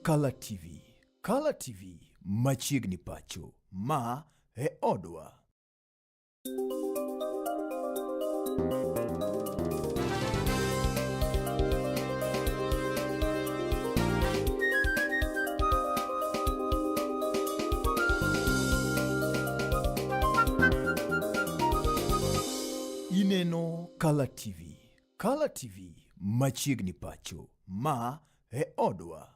Kala TV. Kala TV machiegni pacho. Ma e odwa. Ineno Kala TV. Kala TV machiegni pacho. Ma e odwa.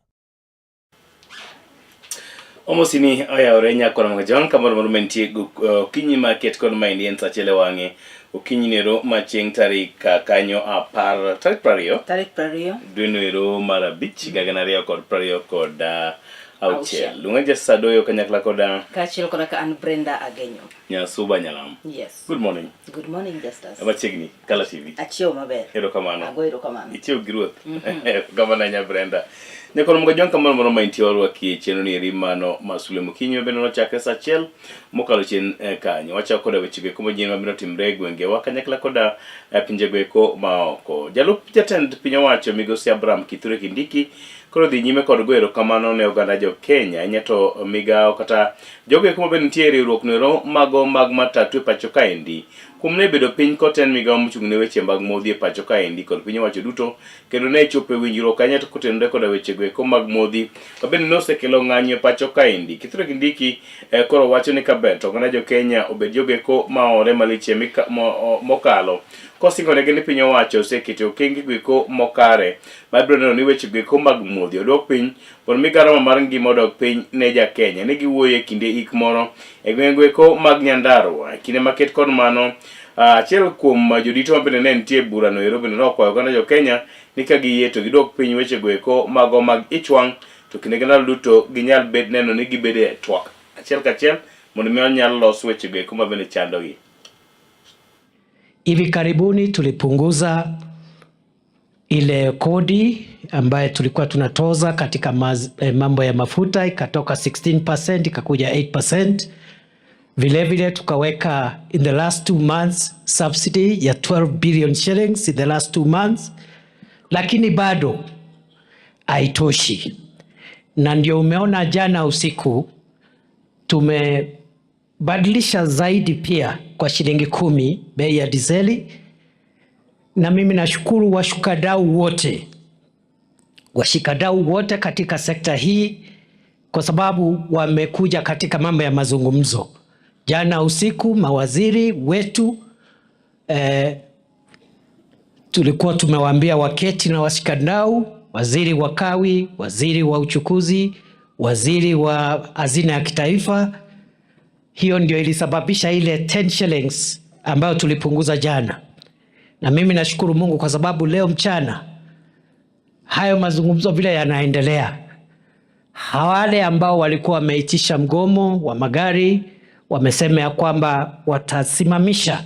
Omosini oyawore nyakora mag John kamoro moro mantie okinyi ma ket kod maendi en saa achiel e wang'e okinyi nero ma chieng' tarik ah, kanyo apar tarik prariyo Tarik 20. dwe noero mar abich higa gana ariyo kod prariyo kod ah, auchiel Auchiel. luonga Jasadoyo kanyakla kod ah, Kaachiel koda ka an Brenda Agenyo. Nyasuba Nyalam Yes. good morning Good morning, Justus. machiegni Kala TV Achiewo maber. Erokamano. Ago erokamano. Ichiew gi ruoth. Erokamano ahinya Brenda. Nyakoro mga jwang' kamoro moro ma intie warwaki e chenro ni eri mano ma Sule Mokinyi ma bende nochakre saa achiel mokalo chien eh, kanyo. Wachako koda weche go eko manyien mabende otimre e gwengewa kanyakla koda eh, pinjego eko maoko. Jalup jatend piny owacho migosi Abraham Kithure Kindiki koro dhi nyime kod goyo erokamano ne oganda jo Kenya ahinya to migawo kata jogo eko mabende nitie e riwruok noero mago mag matatu e pacho kaendi Kuom ne bedo piny koten migawo mochung' ne weche mag modhi e pacho kaendi kod piny owacho duto kendo ne chopo e winjruok ahinya to kotenore koda wechego eko mag modhi ma bende ne osekelo ng'anyo e pacho kaendi. Kithure Kindiki eh, koro wacho ni kaber to oganda jo Kenya obed jogo eko ma ore malich e mika, mo, o, mokalo kosingonegi ni piny owacho oseketo okenge go eko mokare mabiro neno ni wechego eko mag modhi odwok piny mondo mi garama mar ngima odog piny ne ja Kenya. Ne giwuoyo e kinde ik moro e gwenge eko mag Nyandarua. E kinde maket kod mano, ah, achiel kuom jodito ma bende ne nitie e burano ero bende nokwayo oganda jo Kenya ni ka giyie to gidwok piny wechego eko mago mag ich wang' to kinde gi ndalo duto ginyal bed neno ni gibedo e twak achiel kachiel mondo mi onyal los wechego eko ma bende chandogi. Hivi karibuni tulipunguza ile kodi ambayo tulikuwa tunatoza katika maz, eh, mambo ya mafuta ikatoka 16% ikakuja 8%. Vilevile tukaweka in the last 2 months subsidy ya 12 billion shillings in the last 2 months, lakini bado haitoshi, na ndio umeona jana usiku tumebadilisha zaidi pia kwa shilingi 10 bei ya dizeli na mimi nashukuru washikadau wote katika sekta hii kwa sababu wamekuja katika mambo ya mazungumzo. Jana usiku mawaziri wetu tulikuwa tumewaambia waketi na washikadau, waziri wa kawi, waziri wa uchukuzi, waziri wa hazina ya kitaifa. Hiyo ndio ilisababisha ile 10 shillings ambayo tulipunguza jana na mimi nashukuru Mungu kwa sababu leo mchana hayo mazungumzo vile yanaendelea, wale ambao walikuwa wameitisha mgomo wa magari wamesema ya kwamba watasimamisha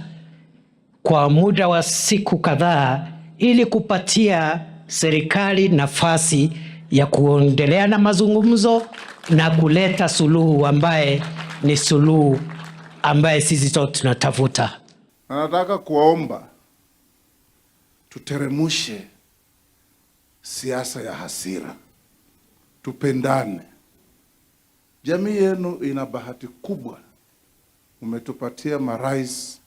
kwa muda wa siku kadhaa ili kupatia serikali nafasi ya kuendelea na mazungumzo na kuleta suluhu ambaye ni suluhu ambaye sisi sote tunatafuta. Na nataka kuwaomba tuteremushe siasa ya hasira, tupendane. Jamii yenu ina bahati kubwa, umetupatia marais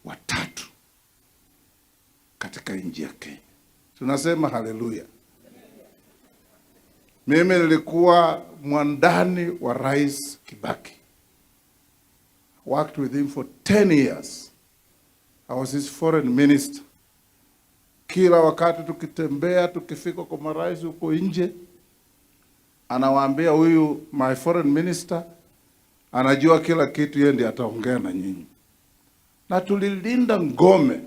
watatu katika nchi ya Kenya. Tunasema haleluya. Mimi nilikuwa mwandani wa Rais Kibaki. Worked with him for 10 years. I was his foreign minister. Kila wakati tukitembea, tukifika kwa marais huko nje, anawaambia huyu my foreign minister anajua kila kitu, yeye ndiye ataongea na nyinyi. Na tulilinda ngome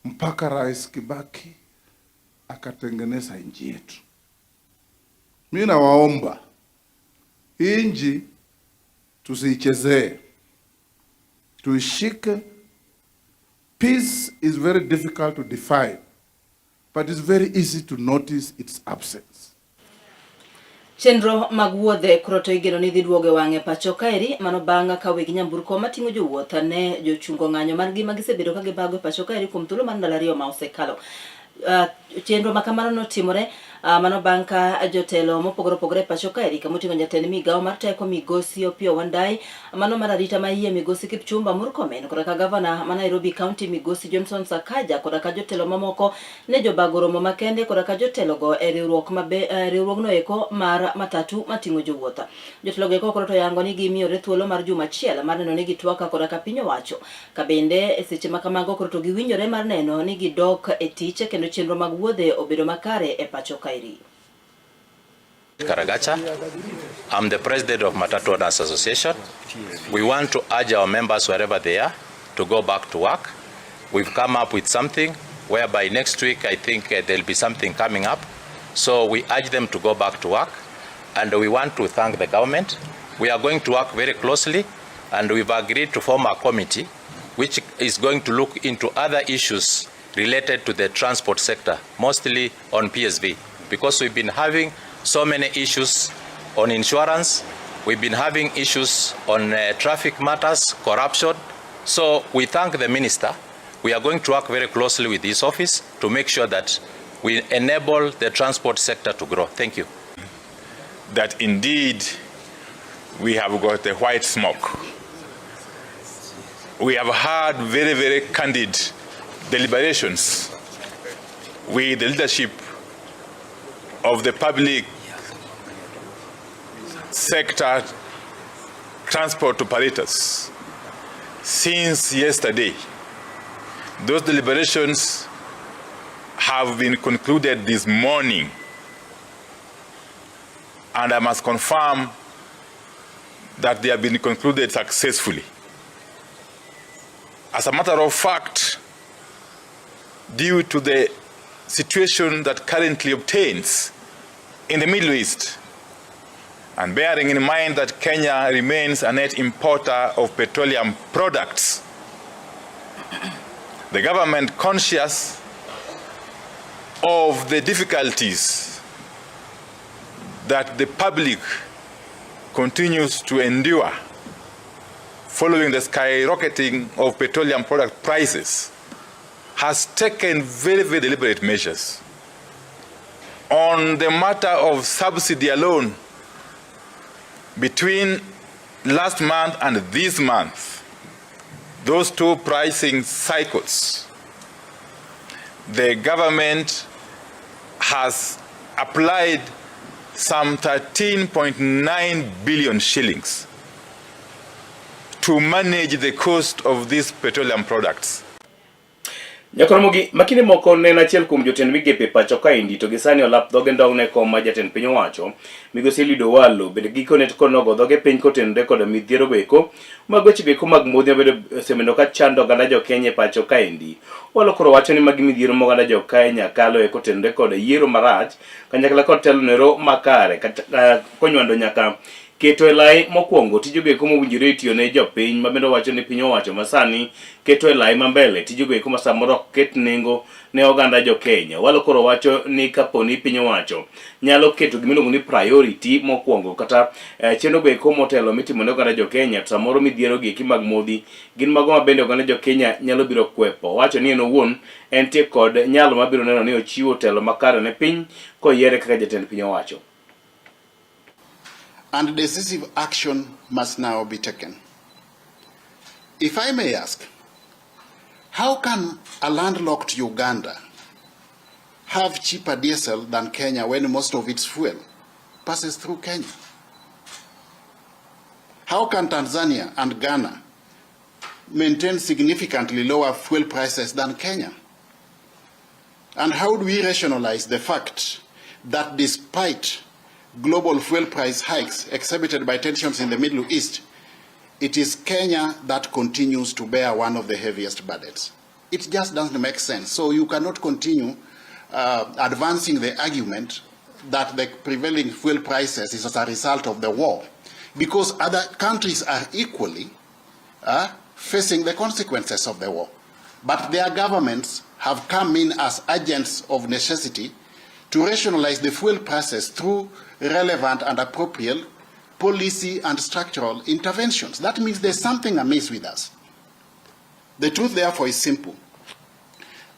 mpaka Rais Kibaki akatengeneza nchi yetu. Mi nawaomba hii nchi tusiichezee, tuishike. Peace is very difficult to define, but it's very easy to notice its absence. Chenro mag wuodhe koro to igeno ni dhi duogo e wang'e pacho kaeri mano bang' ka weg nyamburko mating'o jowuoth ne jochungo ng'anyo margi ma gisebedo ka gibago e pacho kaeri kuom thuolo mar ndalo 2 ma osekalo. Chenro ma kamano notimore Mano bang' ka jotelo mopogore opogore e pacho kaeri kamoting'o jatend migawo mar teko migosi Opiyo Wandayi, mano mar arita ma iye migosi Kipchumba Murkomen, koda ka gavana ma Nairobi County migosi Johnson Sakaja, koda ka jotelo mamoko ne jobago romo makende koda ka jotelogo e riwruok mabe, riwruogno eko mar matatu mating'o jowuoth. Jotelogo eko koro to yango ni gimiyore thuolo mar juma achiel mar neno ni gitwak koda ka piny owacho. Ka bende e seche ma kamago koro to giwinjore mar neno ni gidok e tich kendo chenro mag wuodhe obedo makare e pacho kaeri. Karagacha. I'm the president of Matatu Owners Association. We want to urge our members wherever they are to go back to work. We've come up with something whereby next week I think there'll be something coming up. So we urge them to go back to work and we want to thank the government. We are going to work very closely and we've agreed to form a committee which is going to look into other issues related to the transport sector, mostly on PSV, because we've been having so many issues on insurance, we've been having issues on traffic matters, corruption. So we thank the minister. We are going to work very closely with his office to make sure that we enable the transport sector to grow. Thank you. That indeed we have got a white smoke. We have had very, very candid deliberations with the leadership of the public sector transport operators since yesterday. Those deliberations have been concluded this morning, and I must confirm that they have been concluded successfully. As a matter of fact, due to the situation that currently obtains in the Middle East, and bearing in mind that Kenya remains a net importer of petroleum products, the government, conscious of the difficulties that the public continues to endure following the skyrocketing of petroleum product prices, has taken very, very deliberate measures. On the matter of subsidy alone, between last month and this month, those two pricing cycles, the government has applied some 13.9 billion shillings to manage the cost of these petroleum products. Nyakoromogi ma kinde moko ne en achiel kuom jotend migepe pacho kaendi to gi sani olap dhoge ndong' ne kom ma jatend piny owacho migosi Eliud Owalo bende gikone to konogo dhoge piny kotenore koda midhiero go eko mag weche go eko mag modhi mabedo osebedo ka chando oganda jo Kenya e pacho kaendi. Owalo koro wacho ni magi midhiero ma oganda jo Kenya kalo e kotenore koda yiero marach kanyakla kod telo nero makare kata konywando nyaka keto e lai mokwongo tijego eko mowinjore itiyo ne jopiny ma bende owacho ni piny owacho masani keto e lai ma mbele tijego eko ma samoro ok ket nengo ne oganda jo Kenya. Owalo koro wacho ni kapo ni piny owacho nyalo keto gima iluongo ni priority mokwongo kata chenro go eko motelo mitimo ne oganda jo Kenya to samoro midhiero gi eki mag modhi gin mago ma bende oganda jo Kenya nyalo biro kwepo. Owacho ni en owuon entie kod nyalo mabiro neno ni ochiwo telo makare ne piny koyiere kaka jatend piny owacho. And decisive action must now be taken. If I may ask, how can a landlocked Uganda have cheaper diesel than Kenya when most of its fuel passes through Kenya? How can Tanzania and Ghana maintain significantly lower fuel prices than Kenya? And how do we rationalize the fact that despite global fuel price hikes exhibited by tensions in the Middle East, it is Kenya that continues to bear one of the heaviest burdens? It just doesn't make sense. So you cannot continue advancing the argument that the prevailing fuel prices is as a result of the war, because other countries are equally facing the consequences of the war. But their governments have come in as agents of necessity to rationalize the fuel prices through relevant and appropriate policy and structural interventions. That means there's something amiss with us. The truth, therefore, is simple.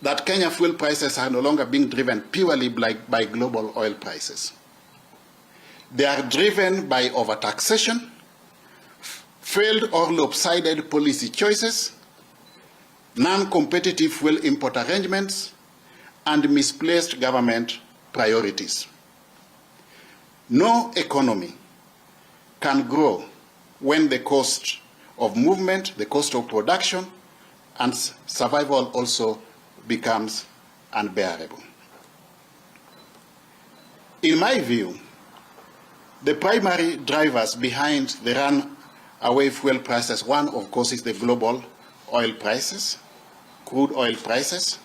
that Kenya fuel prices are no longer being driven purely by global oil prices. They are driven by overtaxation, failed or lopsided policy choices, non-competitive fuel import arrangements, and misplaced government priorities. No economy can grow when the cost of movement, the cost of production, and survival also becomes unbearable. In my view, the primary drivers behind the runaway fuel prices, one of course is the global oil prices, crude oil prices,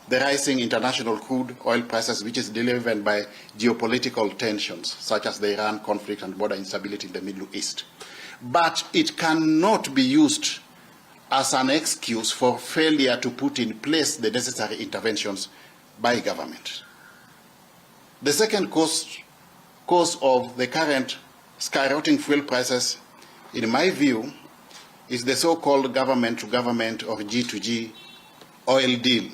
the rising international crude oil prices, which is driven by geopolitical tensions such as the Iran conflict and border instability in the Middle East. But it cannot be used as an excuse for failure to put in place the necessary interventions by government. The second cause of the current skyrocketing fuel prices, in my view, is the so-called government-to-government or G2G oil deal.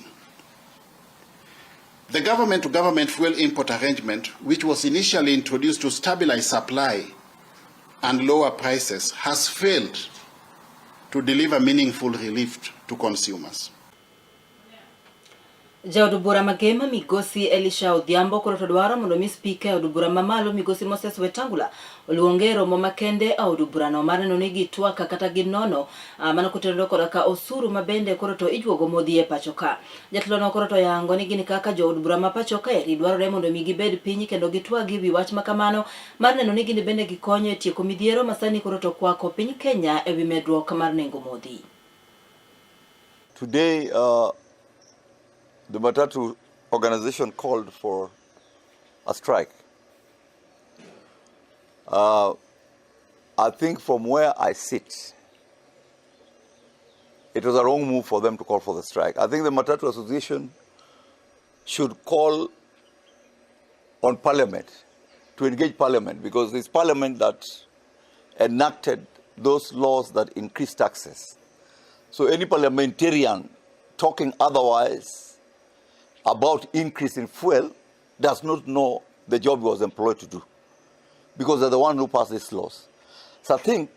The government-to-government fuel import arrangement, which was initially introduced to stabilize supply and lower prices, has failed to deliver meaningful relief to consumers. Jaod bura magema migosi Elisha Odhiambo koro to dwaro mondo mi spika e od bura mamalo migosi Moses Wetangula oluonge romo makende e od burano mar neno ni gitwak kata ginono mano kotenore koda ka osuru mabende koro to ijuogo modhi e pacho ka. Jatelono koro to yango ni gin kaka jood bura ma pacho ka eri dwarore mondo mi gibed piny kendo gitwag ewi wach makamano mar neno ni gin bende gikonyo e tieko midhiero masani koro to kwako piny Kenya ewi medruok mar nengo modhi. Today, the Matatu organization called for a strike. I think from where I sit, it was a wrong move for them to call for the strike. I think the Matatu Association should call on Parliament, to engage Parliament, because it's Parliament that enacted those laws that increase taxes. So any parliamentarian talking otherwise about increase in fuel does not know the job he was employed to do, because they're the one who passed these laws. So I think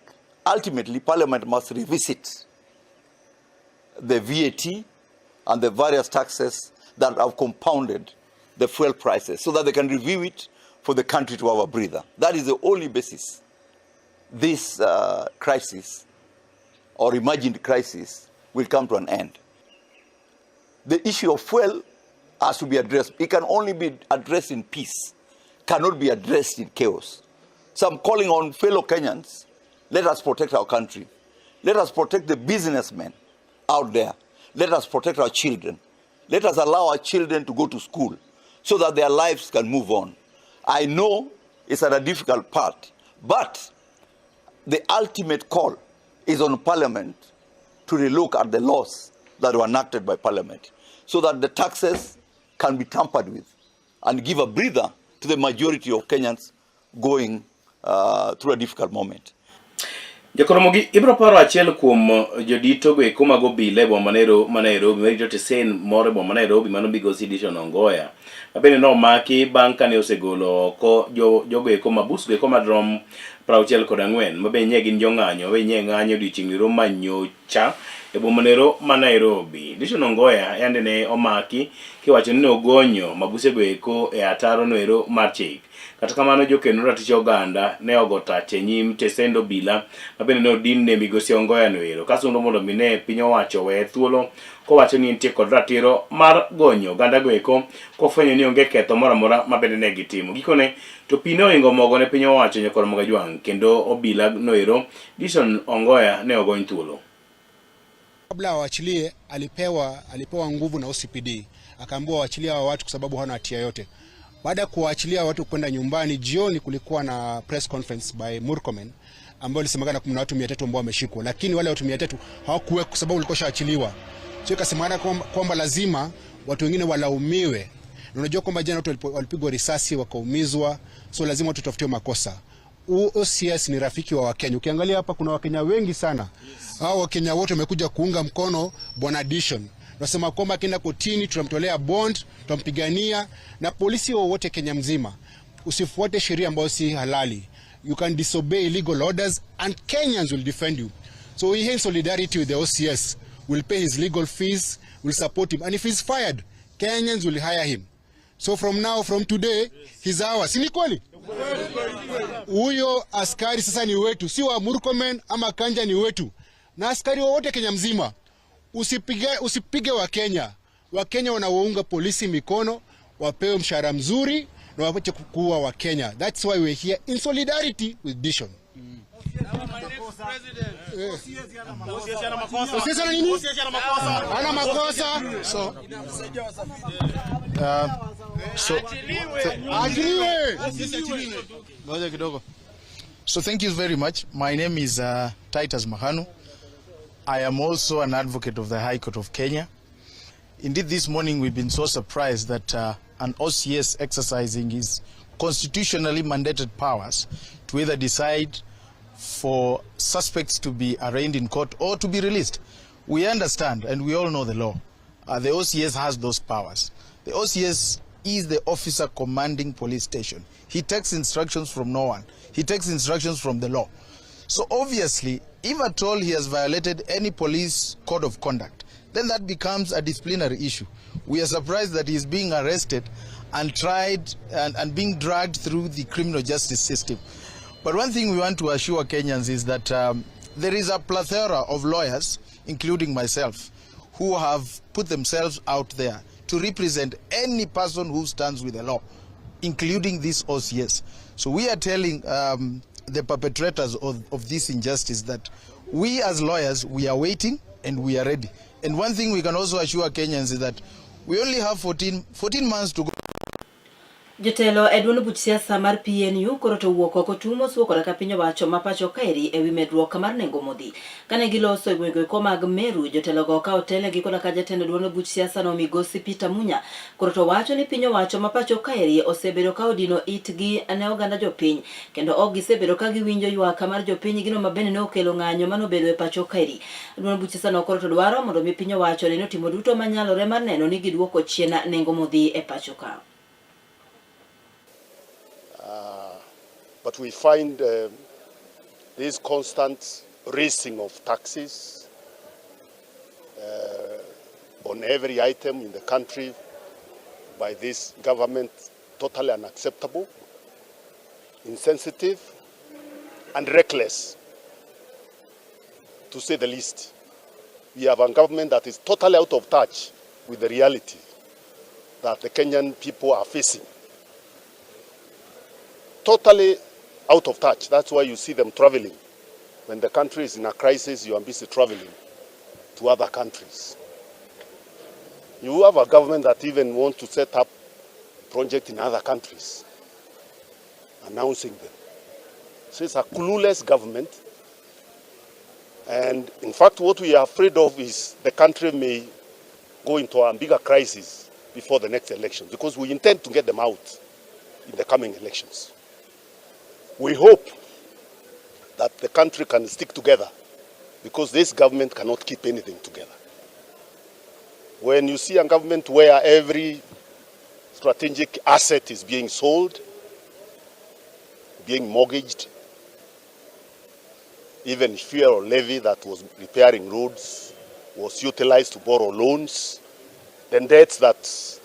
ultimately Parliament must revisit the VAT and the various taxes that have compounded the fuel prices so that they can review it for the country to have a breather. That is the only basis this crisis or imagined crisis will come to an end. The issue of fuel has to be addressed. It can only be addressed in peace, cannot be addressed in chaos. So I'm calling on fellow Kenyans, let us protect our country. Let us protect the businessmen out there. Let us protect our children. Let us allow our children to go to school so that their lives can move on. I know it's at a difficult part, but the ultimate call is on Parliament to relook at the laws that were enacted by Parliament so that the taxes can be tampered with and give a breather to the majority of Kenyans going through a difficult moment. Jokoromogi ibiro paro achiel kuom jodito go eko mag obila e boma ma Nairobi marito tesen moro e boma ma Nairobi mano migosi Dishon Ongoya mabende nomaki bang' kane osegolo oko jogo eko mabus go eko madrom 64 mabende nye gin jong'anyo mabende nye ng'anyo odiochieng' nero manyocha e boma nero ma Nairobi. Dishon Ongoya yande ne omaki kiwacho ni nogonyo mabuse go eko e ataro noero mar chik. Kata kamano jokeno ratich oganda ne ogo tach e nyim tesend obila mabende ne odin ne migosi Ongoya noero kasundo mondo mi ne piny owacho weye thuolo kowacho ni entie kod ratiro mar gonyo oganda go eko kofwenyo ni onge ketho moro amora mabende ne gitimo. Gikone to pi ne ohingo mogo ne piny owacho nyakor Mogajwang' kendo obila noero Dishon Ongoya ne ogony thuolo. Kabla awaachilie alipewa nguvu na OCPD, akaambiwa waachilie hawa watu kwa sababu hawana hatia yote. Baada ya kuwaachilia watu kwenda nyumbani, jioni kulikuwa na press conference by Murkomen ambayo ilisemekana kuna watu 300 ambao wameshikwa, lakini wale watu 300 hawakuwekwa kwa sababu walikuwa washaachiliwa. So ikasemekana kwamba lazima watu wengine walaumiwe. Na unajua kwamba jana watu walipigwa risasi wakaumizwa, so lazima watu tutafutiwe makosa. OCS ni rafiki wa Wakenya. Ukiangalia hapa kuna Wakenya wengi sana. Hao Wakenya wote wamekuja kuunga mkono Bwana Dishon. Tunasema kwamba akienda kotini tutamtolea bond, tutampigania. Na polisi wowote Kenya mzima, usifuate sheria ambayo si halali. You can disobey legal orders and Kenyans will defend you. So we here in solidarity with the OCS will pay his legal fees, will support him, and if he's fired, Kenyans will hire him. So from now, from today, he's ours. Si ni kweli? Huyo askari sasa ni wetu, si wa Murkomen ama Kanja, ni wetu. Na askari wowote Kenya mzima, usipige Wakenya. Wakenya wanawaunga polisi mikono, wapewe mshahara mzuri na wapache kuwa Wakenya. That's why we're here in solidarity with Dishon. OCS ana nini? Ana makosa. So Achiliwe. Ngoja kidogo. So thank you very much. My name is Titus Mahanu. I am also an advocate of the High Court of Kenya. Indeed, this morning we've been so surprised that an OCS exercising his constitutionally mandated powers to either decide for suspects to be arraigned in court or to be released. We understand and we all know the law. The OCS has those powers. The OCS is the officer commanding police station. He takes instructions from no one. He takes instructions from the law. So obviously, if at all he has violated any police code of conduct, then that becomes a disciplinary issue. We are surprised that he is being arrested and tried and being dragged through the criminal justice system. But one thing we want to assure Kenyans is that there is a plethora of lawyers, including myself, who have put themselves out there to represent any person who stands with the law, including this OCS. So we are telling the perpetrators of this injustice that we as lawyers, we are waiting and we are ready. And one thing we can also assure Kenyans is that we only have 14 months to go. Jotelo e duond buch siasa mar PNU koro to owuok oko tumo suo koda ka piny owacho ma pacho kaeri ewi medruok mar nengo modhi. Kane giloso e gwenge eko mag Meru, jotelogo ka otelnegi koda ka jatend duond buch siasa no migosi Peter Munya koro to wacho ni piny owacho ma pacho kaeri osebedo ka odino itgi ne oganda jopiny kendo ok gisebedo ka giwinjo ywak mar jopiny gino ma bende ne okelo ng'anyo manobedo e pacho kaeri. Duond buch siasa no koro to dwaro mondo mi piny owacho ne otimo duto manyalore mar neno ni giduoko chien nengo modhi e pacho ka. But we find this constant raising of taxes on every item in the country by this government totally unacceptable, insensitive, and reckless, to say the least. We have a government that is totally out of touch with the reality that the Kenyan people are facing. Totally out of touch. That's why you see them traveling. When the country is in a crisis, you are busy traveling to other countries. You have a government that even wants to set up projects in other countries, announcing them. So it's a clueless government. And in fact, what we are afraid of is the country may go into a bigger crisis before the next election, because we intend to get them out in the coming elections. We hope that the country can stick together, because this government cannot keep anything together. When you see a government where every strategic asset is being sold, being mortgaged, even fuel levy that was repairing roads was utilized to borrow loans, then debts that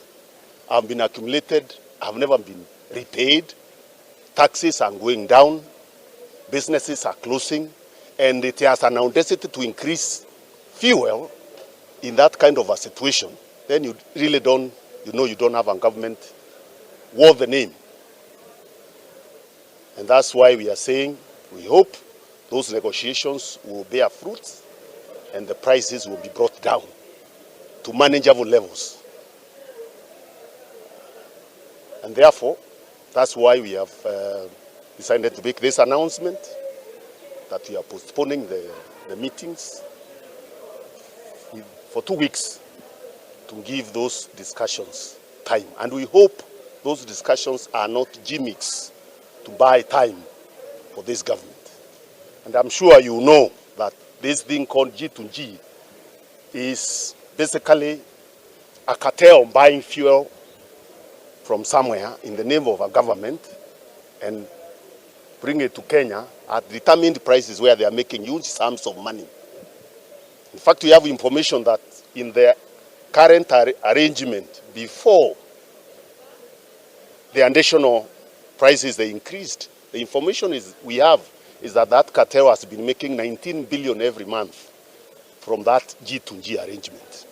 have been accumulated have never been repaid. Taxes are going down, businesses are closing, and it has an audacity to increase fuel in that kind of a situation. Then you really don't, you know, you don't have a government worth the name. And that's why we are saying we hope those negotiations will bear fruit and the prices will be brought down to manageable levels. And therefore, that's why we have decided to make this announcement that we are postponing the meetings for 2 weeks to give those discussions time. And we hope those discussions are not gimmicks to buy time for this government. And I'm sure you know that this thing called G2G is basically a cartel buying fuel from somewhere in the name of a government and bring it to Kenya at determined prices where they are making huge sums of money. In fact, we have information that in the current arrangement, before the additional prices they increased, the information is we have is that that cartel has been making 19 billion every month from that G2G arrangement.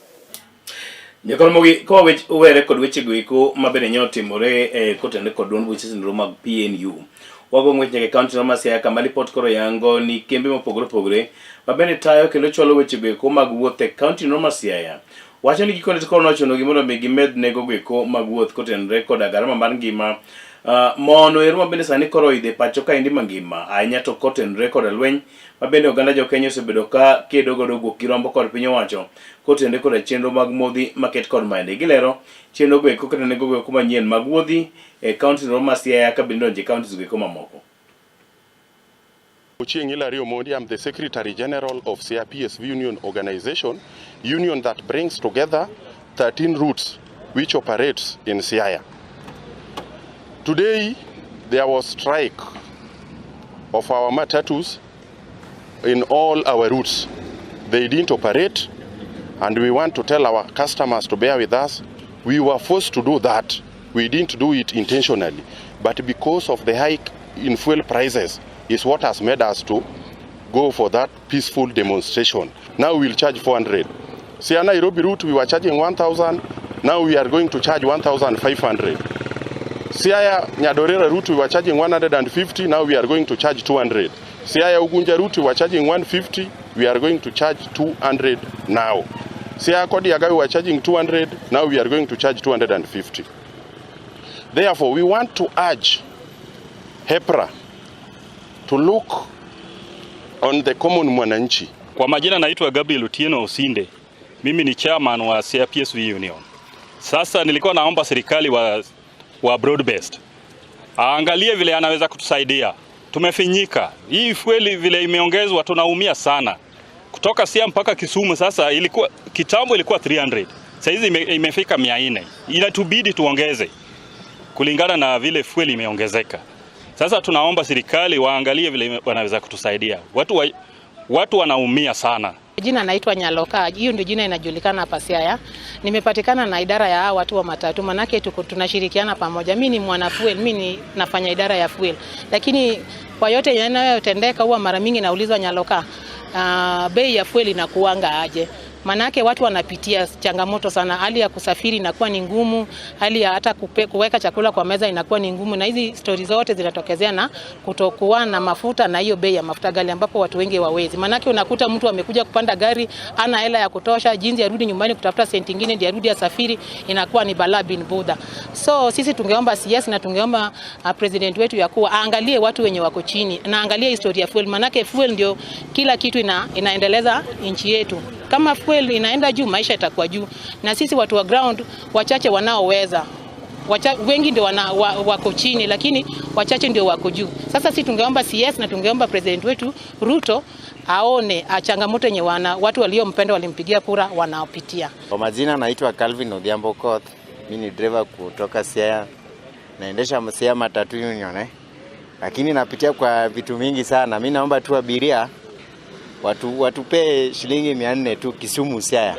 Nyakoromogi kowa wech owere kod weche go eko ma bende nyo otimore eh, kotenore kod duond buche nonro mag PNU. Wago ng'wech nyaka e kaunti no ma Siaya kama lipot koro yango ni kembe mopogore opogore ma bende tayo kendo chwalo weche go eko mag wuoth e kaunti no ma Siaya wacho ni gikone to koro nochuno gi mondo mi gimed nengo go eko mag wuoth kotenore koda garama mar ngima mono ero ma bende sani koro oidho e pacho kaendi mangima ahinya to kotenore koda lweny ma bende oganda jo Kenya osebedo ka kedo godo guok gi rombo kod piny owacho kotenore koda chenro mag modhi maket kod maende. Gilero chenro go eko kata nengo go eko manyien mag wuodhi e kaunti no ma Siaya ka bende donjo e kauntis go eko mamoko. Ochieng Hilary Omondi, I'm the Secretary General of Siaya PSV Union Organization, union that brings together 13 routes which operates in Siaya. Today, there was strike of our matatus in all our routes. They didn't operate, and we want to tell our customers to bear with us. We were forced to do that. We didn't do it intentionally, but because of the hike in fuel prices is what has made us to go for that peaceful demonstration. Now we'll charge 400. Siaya Nairobi route, we were charging 1,000. Now we are going to charge 1,500. Siaya Nyadorera route, we were charging 150. Now we are going to charge 200. Siaya Ugunja route, we were charging 150. We are going to charge 200 now. Siaya Kodiaga, we were charging 200. Now we are going to charge 250. Therefore, we want to urge HEPRA to look on the common mwananchi. Kwa majina naitwa Gabriel Otieno Osinde. Mimi ni chairman wa Siaya PSV Union. Sasa nilikuwa naomba serikali wa broad based aangalie vile anaweza kutusaidia. Tumefinyika. Hii fueli vile imeongezwa tunaumia sana. Kutoka Siaya mpaka Kisumu sasa ilikuwa kitambo ilikuwa 300. Sasa hizi imefika 400. Inatubidi tuongeze kulingana na vile fueli imeongezeka. Sasa tunaomba serikali waangalie vile wanaweza kutusaidia. Watu wanaumia sana. Jina naitwa Nyaloka, hiyo ndio jina inajulikana hapa Siaya. Nimepatikana na idara ya watu wa matatu, manake tuko tunashirikiana pamoja. Mimi ni mwana fuel, mimi ni nafanya idara ya fuel, lakini kwa yote yanayotendeka huwa mara mingi naulizwa Nyaloka, bei ya fuel inakuanga aje? Manake watu wanapitia changamoto sana, hali ya kusafiri inakuwa ni ngumu, hali ya hata kuweka chakula kwa meza inakuwa ni ngumu, na hizi stori zote zinatokezea na kutokuwa na mafuta na hiyo bei ya mafuta ghali, ambapo watu wengi wawezi. Manake unakuta mtu amekuja kupanda gari ana hela ya kutosha, jinsi arudi nyumbani kutafuta senti nyingine ndiye arudi asafiri, inakuwa ni balaa bin budha. So sisi tungeomba CS na tungeomba president wetu ya kuwa aangalie watu wenye wako chini na aangalie historia ya fuel, manake fuel ndio kila kitu inaendeleza nchi yetu. Kama fuel inaenda juu, maisha itakuwa juu, na sisi watu wa ground wachache wanaoweza wengi ndio wako chini, lakini wachache ndio wako juu. Sasa sisi tungeomba CS na tungeomba president wetu Ruto aone changamoto yenye watu waliompenda walimpigia kura wanaopitia. Kwa majina naitwa Calvin Odhiambo Koth. Mimi ni driver kutoka Siaya. Naendesha Siaya Matatu Union. Lakini napitia kwa vitu mingi sana. Mimi naomba tu abiria watupee shilingi 400 tu Kisumu Siaya.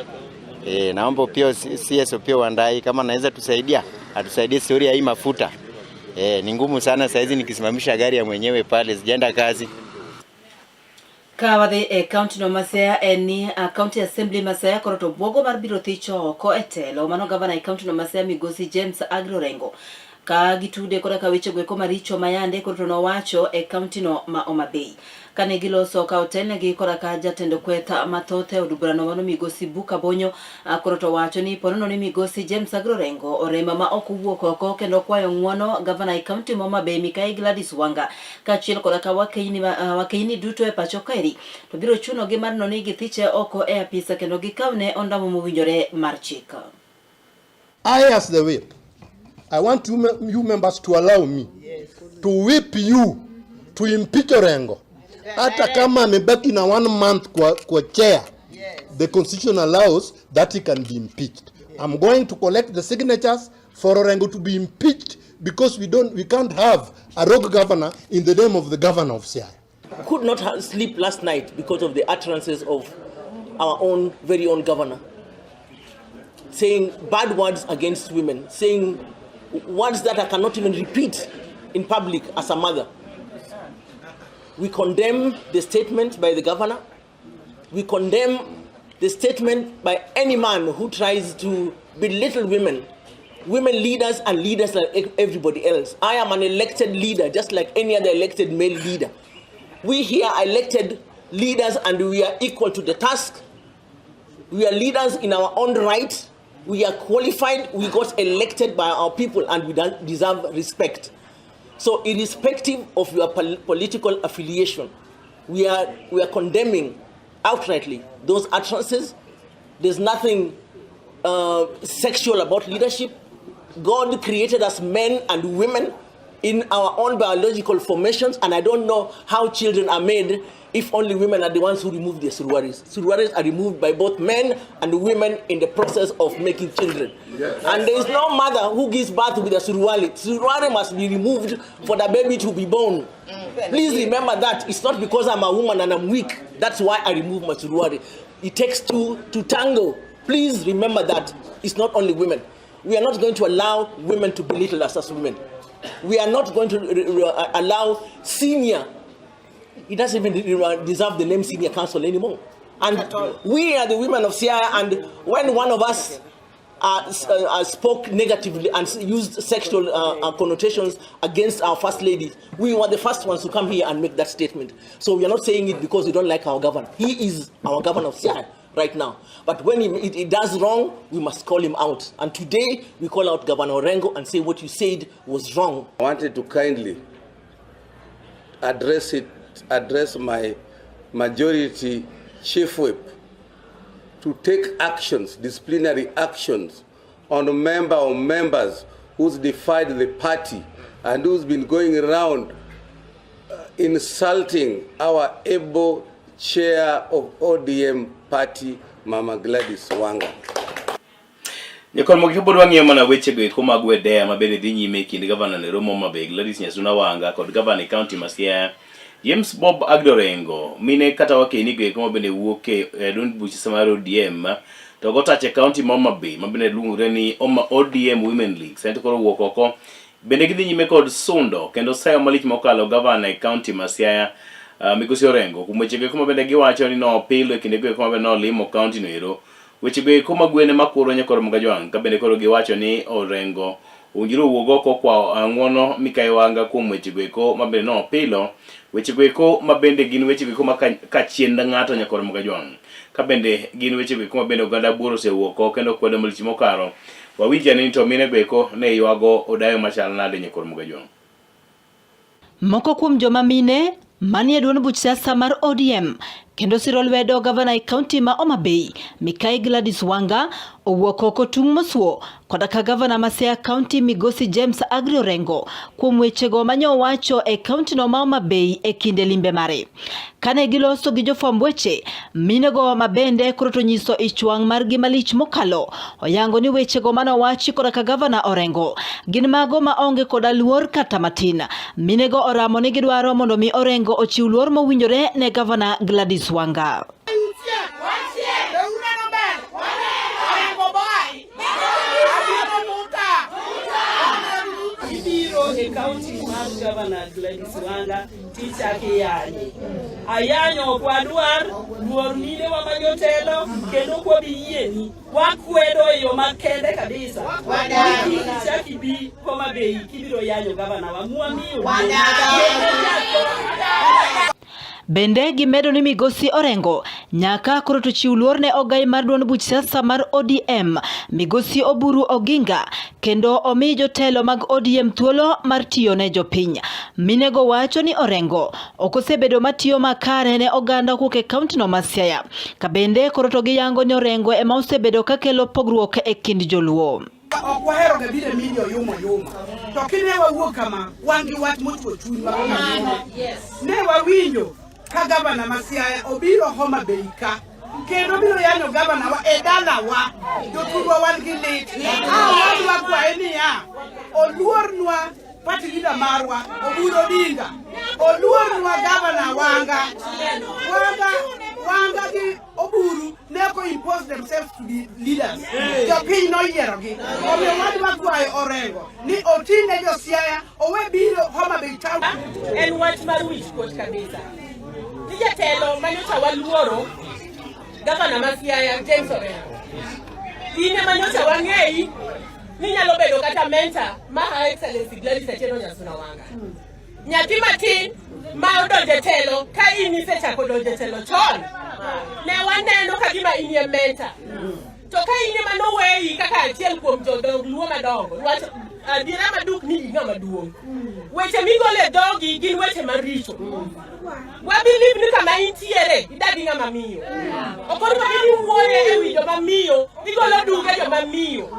Naomba pia CS pia Wandayi kama anaweza tusaidia, atusaidie story ya hii mafuta. Ni ngumu sana saa hizi nikisimamisha gari ya mwenyewe pale sijaenda kazi. Ka wadhi e kaunti no ma Siaya en ni county assembly ma Siaya koro to buogo mar biro thicho oko e telo mano gavana e kaunti no ma Siaya migosi James Aggrey Orengo ka gitude koda ka weche goeko maricho mayande koro to nowacho e kaunti no ma Homa Bay. Kane giloso ka otelnegi koda ka jatend kweth mathoth e od burano mano migosi Buka Bonyo koro to wacho ni ponono ni migosi James Aggrey Orengo orema ma ok owuok oko kendo kwayo ng'uono gavana e kaunti ma Homa Bay Mikai Gladys Wanga kaachiel koda ka wakeini duto e pacho kaeri to biro chuno gi mar neno ni githiche oko e apisa kendo gikawne ondamo mowinjore mar chik. I, as the whip, I want you members to allow me to whip you to impeach Orengo. Hata kama amebaki na 1 month kwa chair, the constitution allows that he can be impeached. I'm going to collect the signatures for Orengo to be impeached because we don't, we can't have a rogue governor in the name of the governor of Siaya. Could not sleep last night because of the utterances of our own very own governor, saying bad words against women, saying words that I cannot even repeat in public as a mother. We condemn the statement by the governor. We condemn the statement by any man who tries to belittle women, women leaders and leaders like everybody else. I am an elected leader, just like any other elected male leader. We here are elected leaders and we are equal to the task. We are leaders in our own right. We are qualified. We got elected by our people and we deserve respect. So irrespective of your political affiliation, we are condemning outrightly those utterances. There's nothing sexual about leadership. God created us men and women in our own biological formations, and I don't know how children are made if only women are the ones who remove their suruaris. Suruaris are removed by both men and women in the process of making children. Yes. And there is no mother who gives birth with a suruali. Suruali must be removed for the baby to be born. Please remember that. It's not because I'm a woman and I'm weak. That's why I remove my suruali. It takes two to tango. Please remember that. It's not only women. We are not going to allow women to belittle us as women. We are not going to allow senior. He doesn't even deserve the name senior counsel anymore. And we are the women of Siaya, and when one of us spoke negatively and used sexual connotations against our first lady, we were the first ones to come here and make that statement. So we are not saying it because we don't like our governor. He is our governor of Siaya right now. But when he does wrong, we must call him out. And today, we call out Governor Orengo and say what you said was wrong. I wanted to kindly address my majority chief whip to take actions, disciplinary actions, on a member or members who's defied the party and who's been going around insulting our able chair of ODM party, Mama Gladys Wanga. Nyakon mogi pod wang'iyo mana wechego eko mag Wedea ma bende dhi nyime e kind gavana Nairobi Homa Bay Gladys Nyasuna Wanga kod gavana e kaunti ma Siaya James Bob Agdo Orengo. Mine kata wakeni go eko ma bende wuok e duond buch mar ODM to gotache kaunti ma Homa Bay ma bende luongore ni ODM Women League. Sani to koro wuok oko bende gidhi nyime kod sundo kendo sayo malich mokalo gavana e kaunti ma Siaya Migosi Orengo kuom wechego eko ma bende giwacho ni nopilo e kindego eko ma bende nolimo kaunti no ero. Wechego eko mag gwene makuro nyakoro Mgajwang' ka bende koro giwacho ni Orengo owinjore owuog oko kwa ng'uono Mikayi Wanga kuom wechego eko ma bende nopilo. Wechego eko ma bende gin wechego eko ma ka chien ng'ato nyakoro Mgajwang' ka bende gin wechego eko ma bende oganda buoro osewuok oko kendo kwedo malich mokalo. Wawinj ane ni to minego eko ne ywago odayo machal nade nyakoro Mgajwang'. Moko kuom joma mine manie duond buch siasa mar ODM kendo siro lwedo gavana e kaunti ma Homa Bay Mikai Gladys Wanga owuok oko tung' mosuo koda ka gavana ma Siaya kaunti Migosi James Agri Orengo kuom wechego manye owacho e kaunti no ma Homa Bay e kinde limbe mare. Kane giloso gi jofwamb weche, minego ma bende koro to nyiso ich wang' margi malich mokalo, oyango ni wechego mane owachi koda ka gavana Orengo gin mago ma onge koda luor kata matin. Minego oramo ni gidwaro mondo mi Orengo ochiw luor mowinjore ne gavana Gladys Wanga. Ibiro e kaunti mar gavana Gladys Wanga tichak iyanye. Ayanyo ok wadwar, luor minewa ma jotelo kendo ok wabi yieni. Wakwedo e yo makende kabisa. Kik ichak ibi Homa Bay kibiro yanyo gavana wa. Mwamiyo Bende gimedo ni Migosi Orengo nyaka koro to chiw luor ne ogai mar duond buch siasa mar ODM Migosi Oburu Oginga kendo omi jotelo mag ODM thuolo mar tiyo ne jopiny. Minego wacho ni Orengo ok osebedo matiyo makare ne oganda kowuok e kaunti no ma Siaya. Ka bende koro to giyango ni Orengo ema osebedo kakelo pogruok e kind joluo. Ok wahero ga biro e media oyuma oyuma. To kine wawuok kama, wan gi wach mochwo chunywa kaka mine. Ne wawinjo ka gavana ma Siaya obiro Homa Bay ka. Kendo biro yanyo gavana wa e dalawa. Jothurwa wan gi lit. Wadwa kwaye niya, oluornwa party leader marwa, Oburu Odinga. Oluornwa gavana Wanga. Wanga, Wanga gi Oburu ne ok impose themselves to be leaders. Jopiny noyierogi. Omiyo wadwa kwayo Orengo ni otine jo Siaya owe biro Homa Bay town. En wach mar wich kuot kabisa. Ni jatelo manyocha waluoro, gavana ma Siaya James Orengo. In ema nyocha wang'eyi ni nyalo bedo kata mentor ma Her Excellency Gladys Atieno Nyasuna Wanga. Nyathi matin ma odonjo e telo ka in isechako donjo e telo chon, ne waneno ka gima inie mentor. To ka in ema noweyi kaka achiel kuom jodong Luo madongo, niwach adiera maduk ni in ng'ama duong'. Weche migolo e dhogi gin weche maricho. Wa believe ni kama intiere idagi ng'ama miyo. Ok onego bed ni iwuoyo e wi joma miyo, igolo duge joma miyo.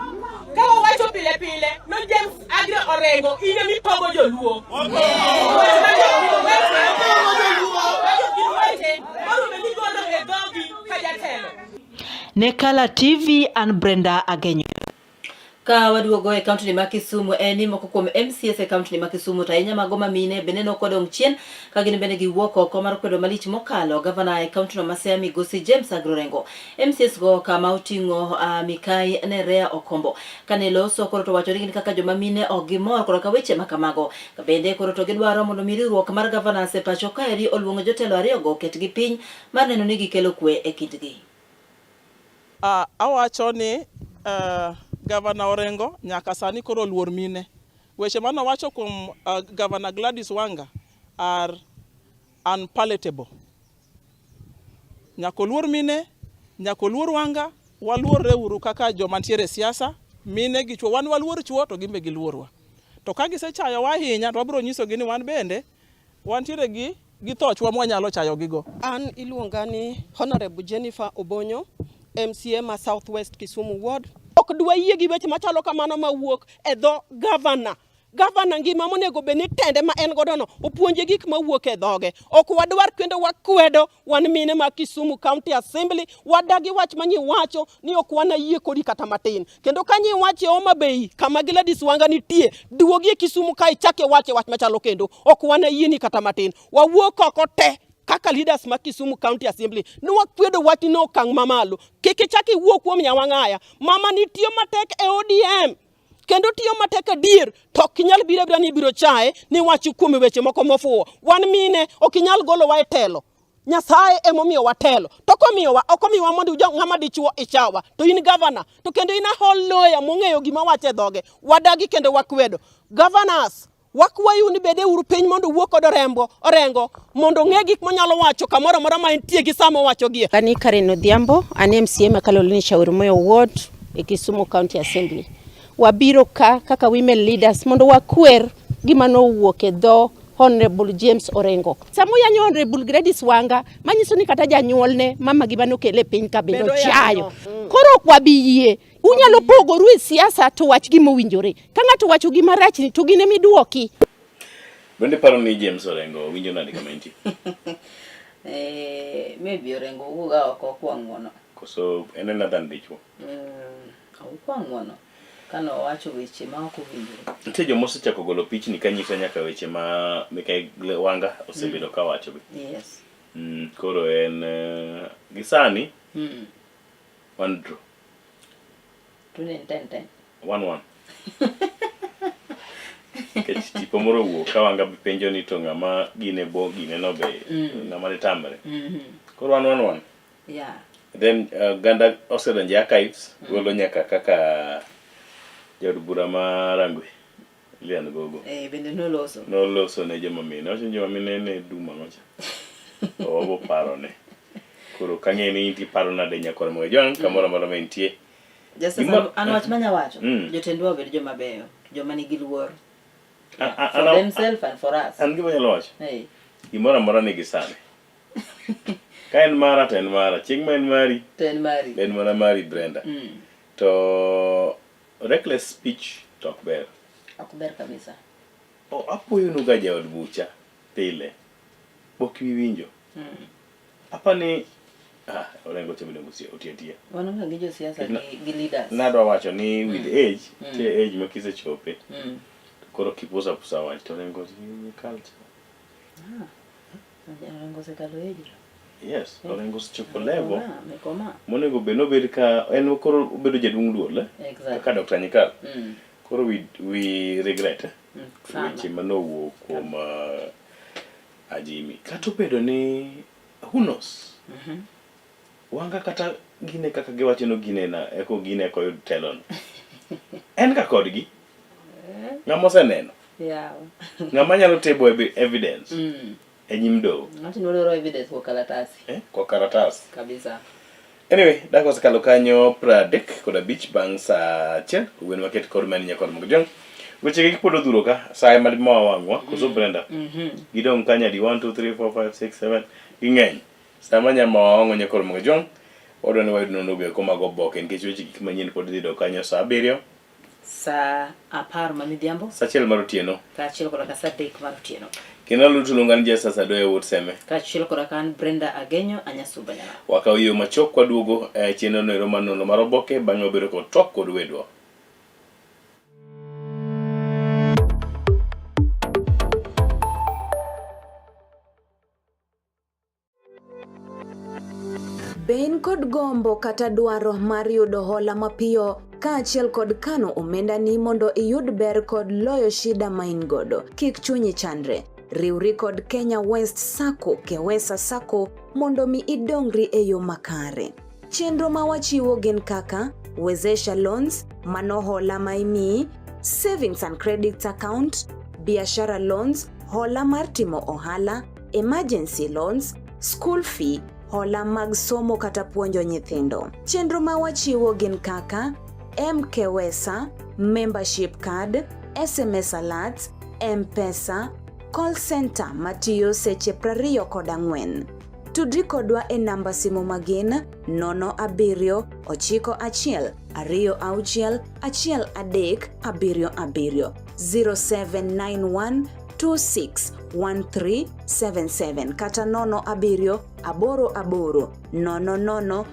Ka wawacho pile pile, no James Agre Orengo in ema ipogo joluo. Weche ma gin weche morume migolo e dhogi ka jatelo. Ne Kala TV an Brenda Agenyo. Ka waduogo e kaunti ma Kisumu en ni moko kuom MCAs e kaunti ma Kisumu to ahinya mago ma mine bende ne ok odong' chien ka gin bende giwuok oko mar kwedo malich mokalo gavana e kaunti no ma Siaya Migosi James Agro Orengo. MCAs go kama oting'o uh, Mikai Nerea Okombo kane loso koro to wacho ni gin kaka joma mine ok gimor koro ka weche ma kamago. Bende koro to gidwaro mondo mi riwruok mar governors e pacho kaeri oluong jotelo ariyogo oketgi piny mar neno ni gikelo kwe e kindgi. Uh, awacho ni uh, Gavana Orengo nyaka sani koro oluor mine. Weche mane owacho kuom uh, Gavana Gladys Wanga are unpalatable. Nyaka oluor mine, nyaka oluor Wanga, waluorre uru kaka joma ntiere e siasa, mine gi chwo. Wan waluor chwo to gin be giluorwa. To ka gisechayowa ahinya to wabiro nyisogi ni wan bende Wantiere gi gi thochwa mwanyalo chayogigo. An iluonga ni Honorable Jennifer Obonyo, MCA ma South West Kisumu Ward. Ok dwayie gi weche machalo kamano mawuok e dho gavana. Gavana ngima monego bed ni tende ma en godo no opuonje gik mawuok e dhoge. Ok wadwar kendo wakwedo wan mine ma Kisumu County Assembly wadagi wach ma nyiwacho ni ok wanayie kodi kata matin. Kendo ka nyiwache Homa Bay kama Gladys Wanga nitie, duogi e Kisumu ka ichake wache wach machalo kendo. Ok wanayieni kata matin. Wawuok oko te kaka leaders ma Kisumu County Assembly ni wakwedo wachni no okang' mamalo. Kik ichak iwuo kuom Nyawang'aya. Mama nitiyo matek e ODM kendo tiyo matek adier to ok inyal biro abira ni ibiro chaye ni wach kuom weche moko mofuwo. Wan mine ok inyal golowa e telo. Nyasaye emomiyo watelo. To komiyowa, ok omiwa mondo jo ng'ama dichuo ichawa. To in governor, to kendo in a whole lawyer mong'eyo gima wacho e dhoge. Wadagi kendo wakwedo. Governors, wakwayu ni bede uru piny mondo uwuo kod Orembo, Orengo mondo ong'e gik monyalo wacho kamoro amora ma entie gi sama owachogie. Ani Karen Odhiambo, an MCA ma Kaloleni Shauri Moyo Ward e Kisumu County Assembly. Wabiro ka kaka women leaders mondo wakwer gima nowuok e dho Honorable James Orengo. Sama oyanyo Honorable Gladys Wanga, manyiso ni kata janyuolne mama gi mane okele e piny ka bende ochayo. Koro ok wabi yie. Unyalo pogoru e siasa to wach gima owinjore. Ka ng'ato owacho gima rachni to gin ema iduoki. Bende paro ni James Orengo winjo nade kama entie? Eh, maybe Orengo wuoga oko okwa ng'uono. Koso en ena dhan dichwo? Okwa ng'uono kane owacho weche ma ok owinjore. Nitie joma osechako golo pichni kanyiso nyaka weche ma Mikai Wanga osebedo ka wacho be. Yes. Koro en gi sani wan draw. To ne en 10-10. 1-1. Nikech tipo moro owuok ka Wanga be penjo ni to ng'ama gine bo gine no be ng'ama ne tamre. Koro wan 1-1. Yeah. Then oganda osedonjo e archives golo nyaka kaka jaod bura ma Rangwe Lilian Gogo Eh, bende noloso. noloso ne joma mine. Owacho ni joma mine ne dum ang'o cha. Obo parone. Koro kang'e ni intie paro nade nyakwar Moyo Jwang' kamoro amora ma intie. Justice, Gima- an wach manya wacho. Jotendwa obed joma beyo, joma nigi luor. For themselves and for us. An gima anyalo wacho. Hey. Gimoro amora nigi sane. Ka en mara to en mara. Chieng' ma en mari. To en mari. En mana mari Brenda. To reckless speech to ok ber. Ok ber kabisa. O, apuoyonu ga jaod bucha pile. Pok iwinjo. Apa ni Ah, Orengo cha bende oti atiya. Wan ga gi josiasa gi leaders. Nadwa wacho ni with age, tie age ma kisechope, koro kipusa pusa wach to Orengo ni culture. Ah. Orengo osekalo age. Yes, Orengo osechopo level Amekoma. monego bed nobed ka en koro obedo jaduong' duol eh? Exactly. Kaka Dr. Nyikal. Koro we regret eh? Sana. Weche manowuok kuom Ajimi. Kata obedo ni who knows? Wanga kata gine kaka giwacho no gine na eko gine eko yud telo no. En ka kodgi. Ng'ama oseneno. Yeah. Ng'ama nyalo table evidence e nyim doho Ng'ato ni wadwaro evidence kwa kalatasi. Kwa karatas. Kabisa. Anyway, dakika osekalo kanyo 35 bang' saa achiel, kogwen waket kod mani nyakod mokjong. Weche gi pod odhuro ka, saa ema moa wang'wa, koso Brenda? Gidong' kanyo adi 1 2 3 4 5 6 7 ging'eny. Sama nyama wang'o nyakod mokjong, wadwa ni wayud nonro go eko mag oboke nikech weche gik manyien pod dhi dok kanyo saa 7, Saa 10 ma midhiambo. Saa 1 mar otieno. Kaachiel koda ka saa 3 mar otieno. Kendo aluto luonga ni Jesus Adoya wuod Seme. Kaachiel koda ka an Brenda Agenyo Anyasuba Nyana. Wakawo yo machuok kwaduogo e chenro no ero mar nonro mar oboke, bang'e wabedo kod twak kod wedwa. Be in kod gombo kata dwaro mar yudo hola mapiyo kaachiel kod kano omendani mondo iyud ber kod loyo shida ma in godo? Kik chunyi chandre. Riwri kod Kenya West Sacco, Kewesa Sacco mondo mi idongri e yo makare. Chenro ma wachiwo gin kaka Wezesha Loans, mano hola ma imiyi, Savings and Credit Account, Biashara Loans, hola mar timo ohala, Emergency Loans, School Fee, hola mag somo kata puonjo nyithindo. Chenro ma wachiwo gin kaka MKWESA, Membership Card, SMS Alerts, M-Pesa, Call Center matiyo seche 24. Tudri kodwa e namba simu magin 0 7 9 1 2 6 1 3 7 0791 261377 kata 0 7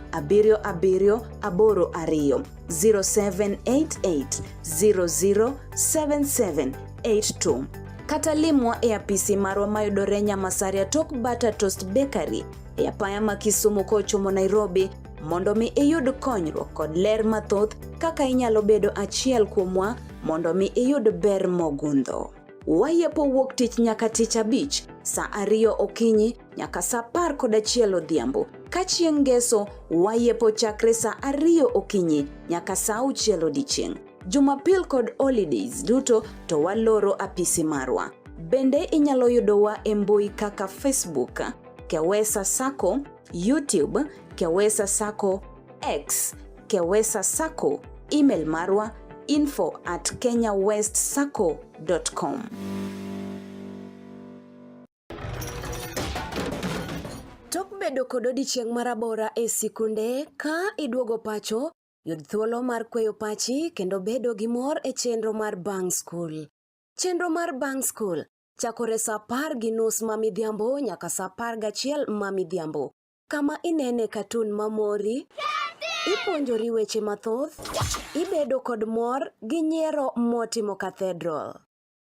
8 8 0 0 7 7 8 2 0788 007782 kata limwa e apisi marwa mayudore Nyamasaria tok Butter Toast Bakery e apaya ma Kisumu kochomo Nairobi mondo mi iyud konyruok kod ler mathoth kaka inyalo bedo achiel kuomwa mondo mi iyud ber mogundho. Wayepo wuok tich nyaka tich abich saa 2 okinyi nyaka saa 11 odhiambo. Ka chieng' ngeso wayepo chakre saa 2 okinyi nyaka saa 6 odiechieng'. Jumapil kod holidays duto to waloro apisi marwa. Bende inyalo yudowa e mbui kaka Facebook, Kewesa Sacco, YouTube, Kewesa Sacco, X, Kewesa Sacco, email marwa info@kenyawestsacco.com. Tok bedo kod odiechieng' marabora e sikunde, ka iduogo pacho, yud thuolo mar kweyo pachi kendo bedo gi mor e chenro mar Bang' Skul. Chenro mar Bang' Skul chakore saa 10:30 ma midhiambo nyaka saa 11 ma midhiambo, kama inene katun mamori, ipuonjori weche mathoth, ibedo kod mor gi nyiero motimo cathedral.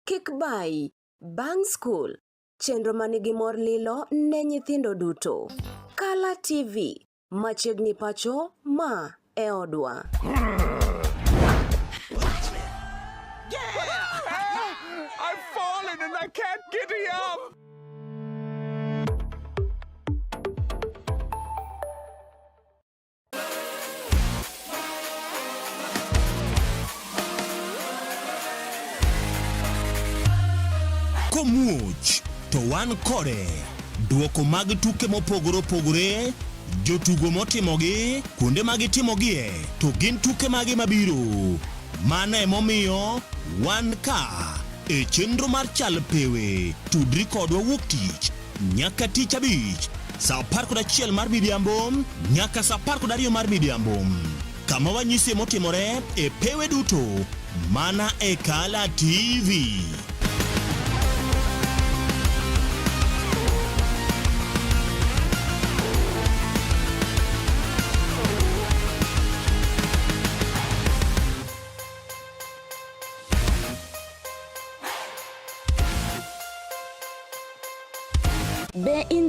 Kik bayi, Bang' Skul, chenro manigi mor lilo ne nyithindo duto. Kala TV, machiegni pacho, ma e odwa. I've fallen and I can't get up. Komuoch to wan kode. Duoko mag tuke mopogore opogore, jotugo motimogi, kuonde ma gitimogie, to gin tuke mage mabiro. Mano emomiyo wan ka e chenro mar Chal Pewe. Tudri kodwa wuok tich nyaka tich abich saa 11 mar midhiambo nyaka saa 12 mar midhiambo kama wanyisie motimore e pewe duto mana e Kala TV.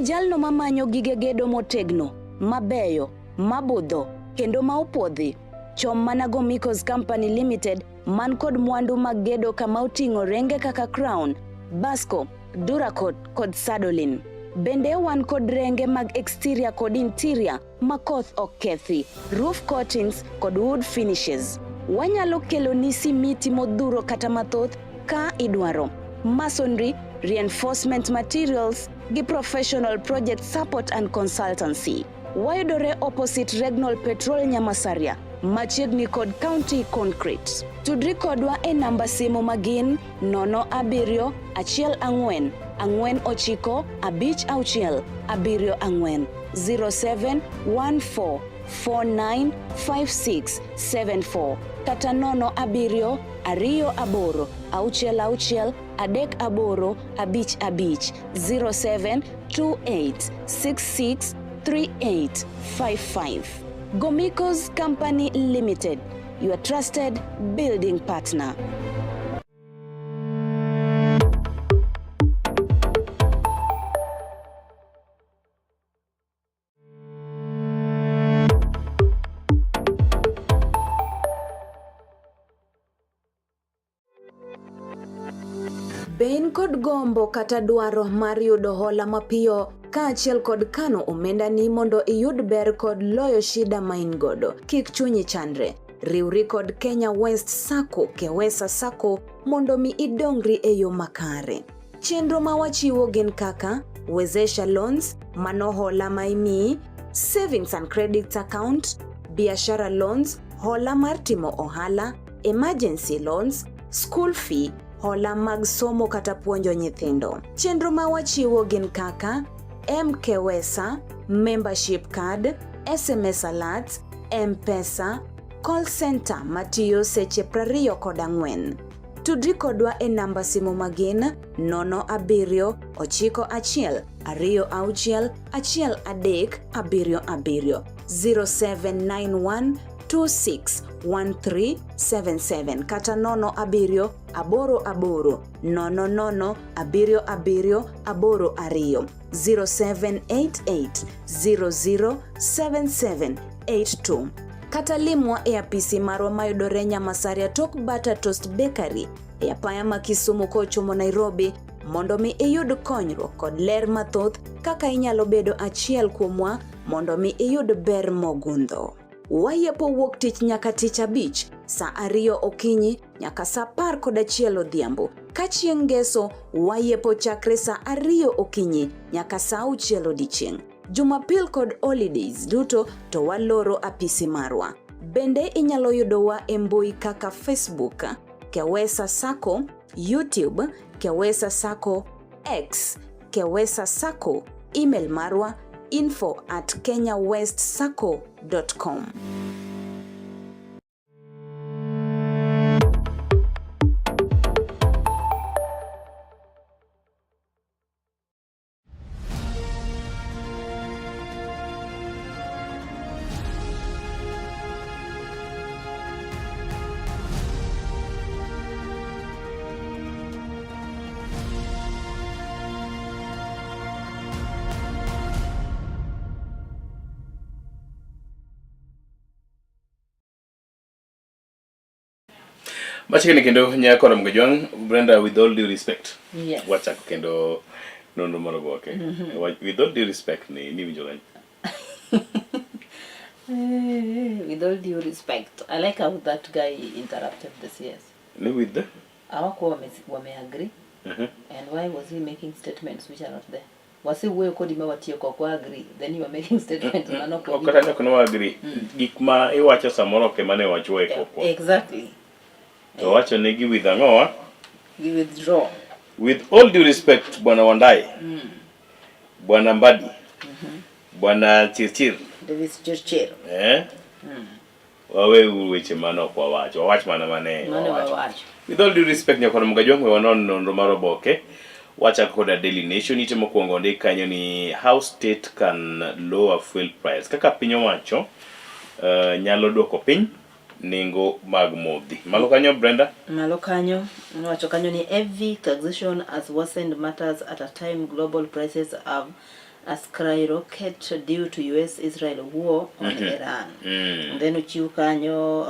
in jalno mamanyo gige gedo motegno, mabeyo, mabudho, kendo ma opuodhi, chom mana Gomikos Company Limited man kod mwandu mag gedo kama oting'o renge kaka Crown, Basco, Duracot kod Sadolin. Bende wan kod renge mag exterior kod interior ma koth ok kethi, roof coatings kod wood finishes. Wanyalo keloni simiti modhuro kata mathoth ka idwaro. Masonry, reinforcement materials gi professional project support and consultancy. Wayudore opposite Regnol Petrol Nyamasaria, machiegni kod County Concrete. Tudri kodwa e namba simu magin 07 14 49 56 74 0714 495674 kata 0 7 2 8 6 3 8 5 5 0728 663855. Gomikos Company Limited, your trusted building partner. Be in kod gombo kata dwaro mar yudo hola mapiyo kaachiel kod kano omendani mondo iyud ber kod loyo shida ma in godo? Kik chunyi chandre. Riwri kod Kenya West Sacco, Kewesa Sacco mondo mi idongri e yo makare. Chenro ma wachiwo gin kaka Wezesha Loans, mano hola ma imiyi, Savings and Credit Account, Biashara Loans, hola mar timo ohala, Emergency Loans, School Fee, hola mag somo kata puonjo nyithindo. Chenro ma wachiwo gin kaka MKWESA, Membership Card, SMS Alerts, M-Pesa, Call Center matiyo seche 24. Tudri kodwa e namba simu magin 07 91 26 13 77 0791 261377 kata 07 88 00 77 82 0788 007782 kata limwa e apisi marwa mayudore Nyamasaria tok Butter Toast Bakery e apaya ma Kisumu kochomo Nairobi mondo mi iyud konyruok kod ler mathoth kaka inyalo bedo achiel kuomwa mondo mi iyud ber mogundho. Wayepo wuok tich nyaka tich abich saa ariyo okinyi nyaka saa 11 odhiambo. Ka chieng' ngeso wayepo chakre saa ariyo okinyi nyaka saa auchiel odiechieng'. Jumapil kod holidays duto to waloro apisi marwa. Bende inyalo yudowa e mbui kaka Facebook, Kewesa Sacco, YouTube, Kewesa Sacco, X, Kewesa Sacco, email marwa info at kenyawestsacco.com. Machiegni kendo nyako Mgejwang, Brenda, with all due respect. Yes. Wachako kendo nonro mar oboke. With all due respect ni niwinjo gani? With all due respect, I like how that guy interrupted the CS. Ni with the? Hawakuwa wame agree. And why was he making statements which are not there? Wasewuoyo kodi ma watieko ok wa agree. Then you are making statements mano ok Ok kata nyaka ne wa agree. Gik ma iwacho samoro ok ema ne wachwa e kokwa. Exactly. To wacho ni gi with ang'owa? Gi withdraw. With all due respect Bwana Wandai, Bwana Mbadi, Bwana Chirchir, Davis Chirchir. eh? Waweuru weche mane ok wawacho, wawach mana mane Mane wawacho. wawacho. With all due respect nyakwar Mugajwang' we wanon nonro mar oboke. Wachako koda Daily Nation ite mokwongo ondik kanyo ni how state can lower fuel price. Kaka piny owacho nyalo duoko piny nengo mag modhi. Malo kanyo Brenda. Malo kanyo nowacho kanyo ni heavy taxation has worsened matters at a time global prices have a skyrocket due to US Israel war on Iran. And then ochiw kanyo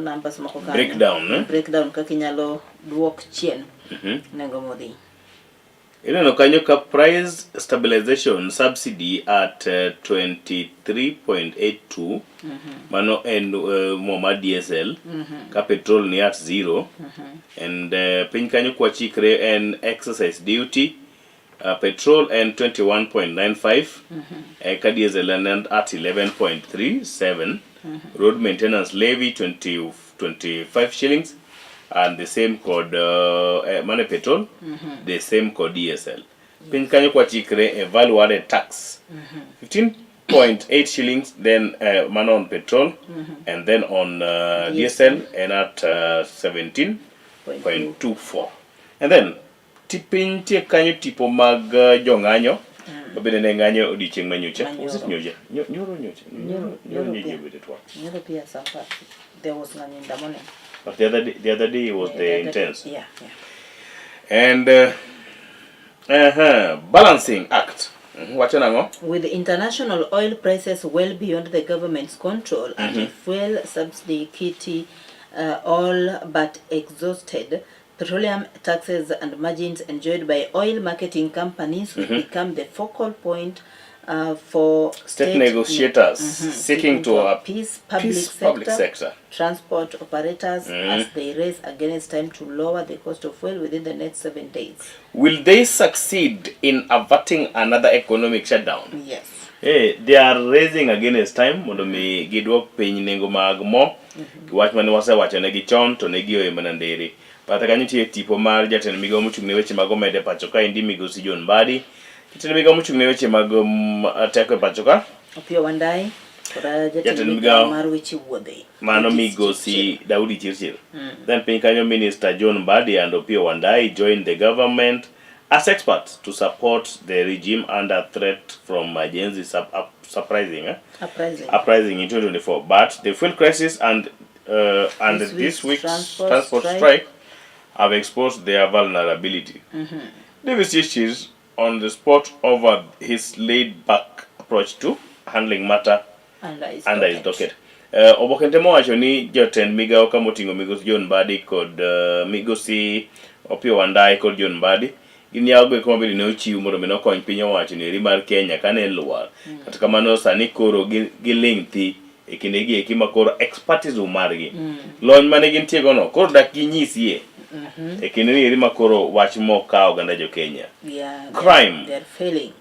numbers moko kanyo. Breakdown, eh? Breakdown kaka inyalo duok chien nengo modhi. Ineno kanyo ka price stabilization subsidy at 23.82 mano en mo mar diesel ka petrol ni at zero and piny kanyo kwa chikre en exercise duty petrol en 21.95 eka diesel en at 11.37 road maintenance levy 20, 25 shillings and the same kod mane petrol the same kod diesel piny kanyo kwa chikre e value added tax 15.8 shillings then mano on petrol and then on diesel en at 17.24 and then piny nitie kanyo tipo mag jong'anyo mabende ne ng'anyo odiochieng' manyocha. Manyoro. Was it nyocha? Nyoro nyocha? Nyoro, Nyoro nyoro nyocha pia. bende twak. Nyoro pia some part. There was ng'anyo in the morning. But the other day was Yeah, the other day. intense. Yeah. And balancing act. Wacho nang'o? With international oil prices well beyond the government's control and the fuel subsidy kitty all but exhausted, petroleum taxes and margins enjoyed by oil marketing companies will become the focal point for State negotiators seeking to appease public appease sector, public sector. Transport operators as they race against time to lower the cost of fuel within the next 7 days. Will they succeed in averting another economic shutdown? Yes. Hey, they are racing against time mondo mi giduok piny nengo mag mo. Wach mane wasewacho negi chon to ne gioyo mana ndere. Bathe kanyo nitie tipo mar jatend migawo mochung' ne weche mag omenda e pacho ka endi migosi John Mbadi. Jatend migawo mochung' ne weche mag teko e pacho ka Opiyo Wandayi kod jatend Jatend migawo migawo. mar weche wuodhe. Mano Daudi migosi Daudi Chirchir. Then piny kanyo Minister John Mbadi and Opiyo Wandayi joined the government as experts to support the regime under threat from Gen Z surprising, eh? Uprising. Uprising in 2024. But the fuel crisis and This this week's week's transport transport strike strike have exposed their vulnerability. Davis Chirchir on the spot over his laid-back approach to handling matter under his under his docket. docket. Oboke temo wacho ni jotend migawo kamoting'o migosi John Mbadi kod migosi Opiyo Wandayi kod John Mbadi gin yawo go eko mabende ne ochiw mondo mi nokony piny owacho ni eri mar Kenya kane lwar. Kata kamano sani koro giling' thi e kinde gi eki ma koro expertise margi lony mane gintie go no koro dak ginyisie e kinde ni eri ma koro wach mokawo oganda jo Kenya. Yeah, Crime. They are failing.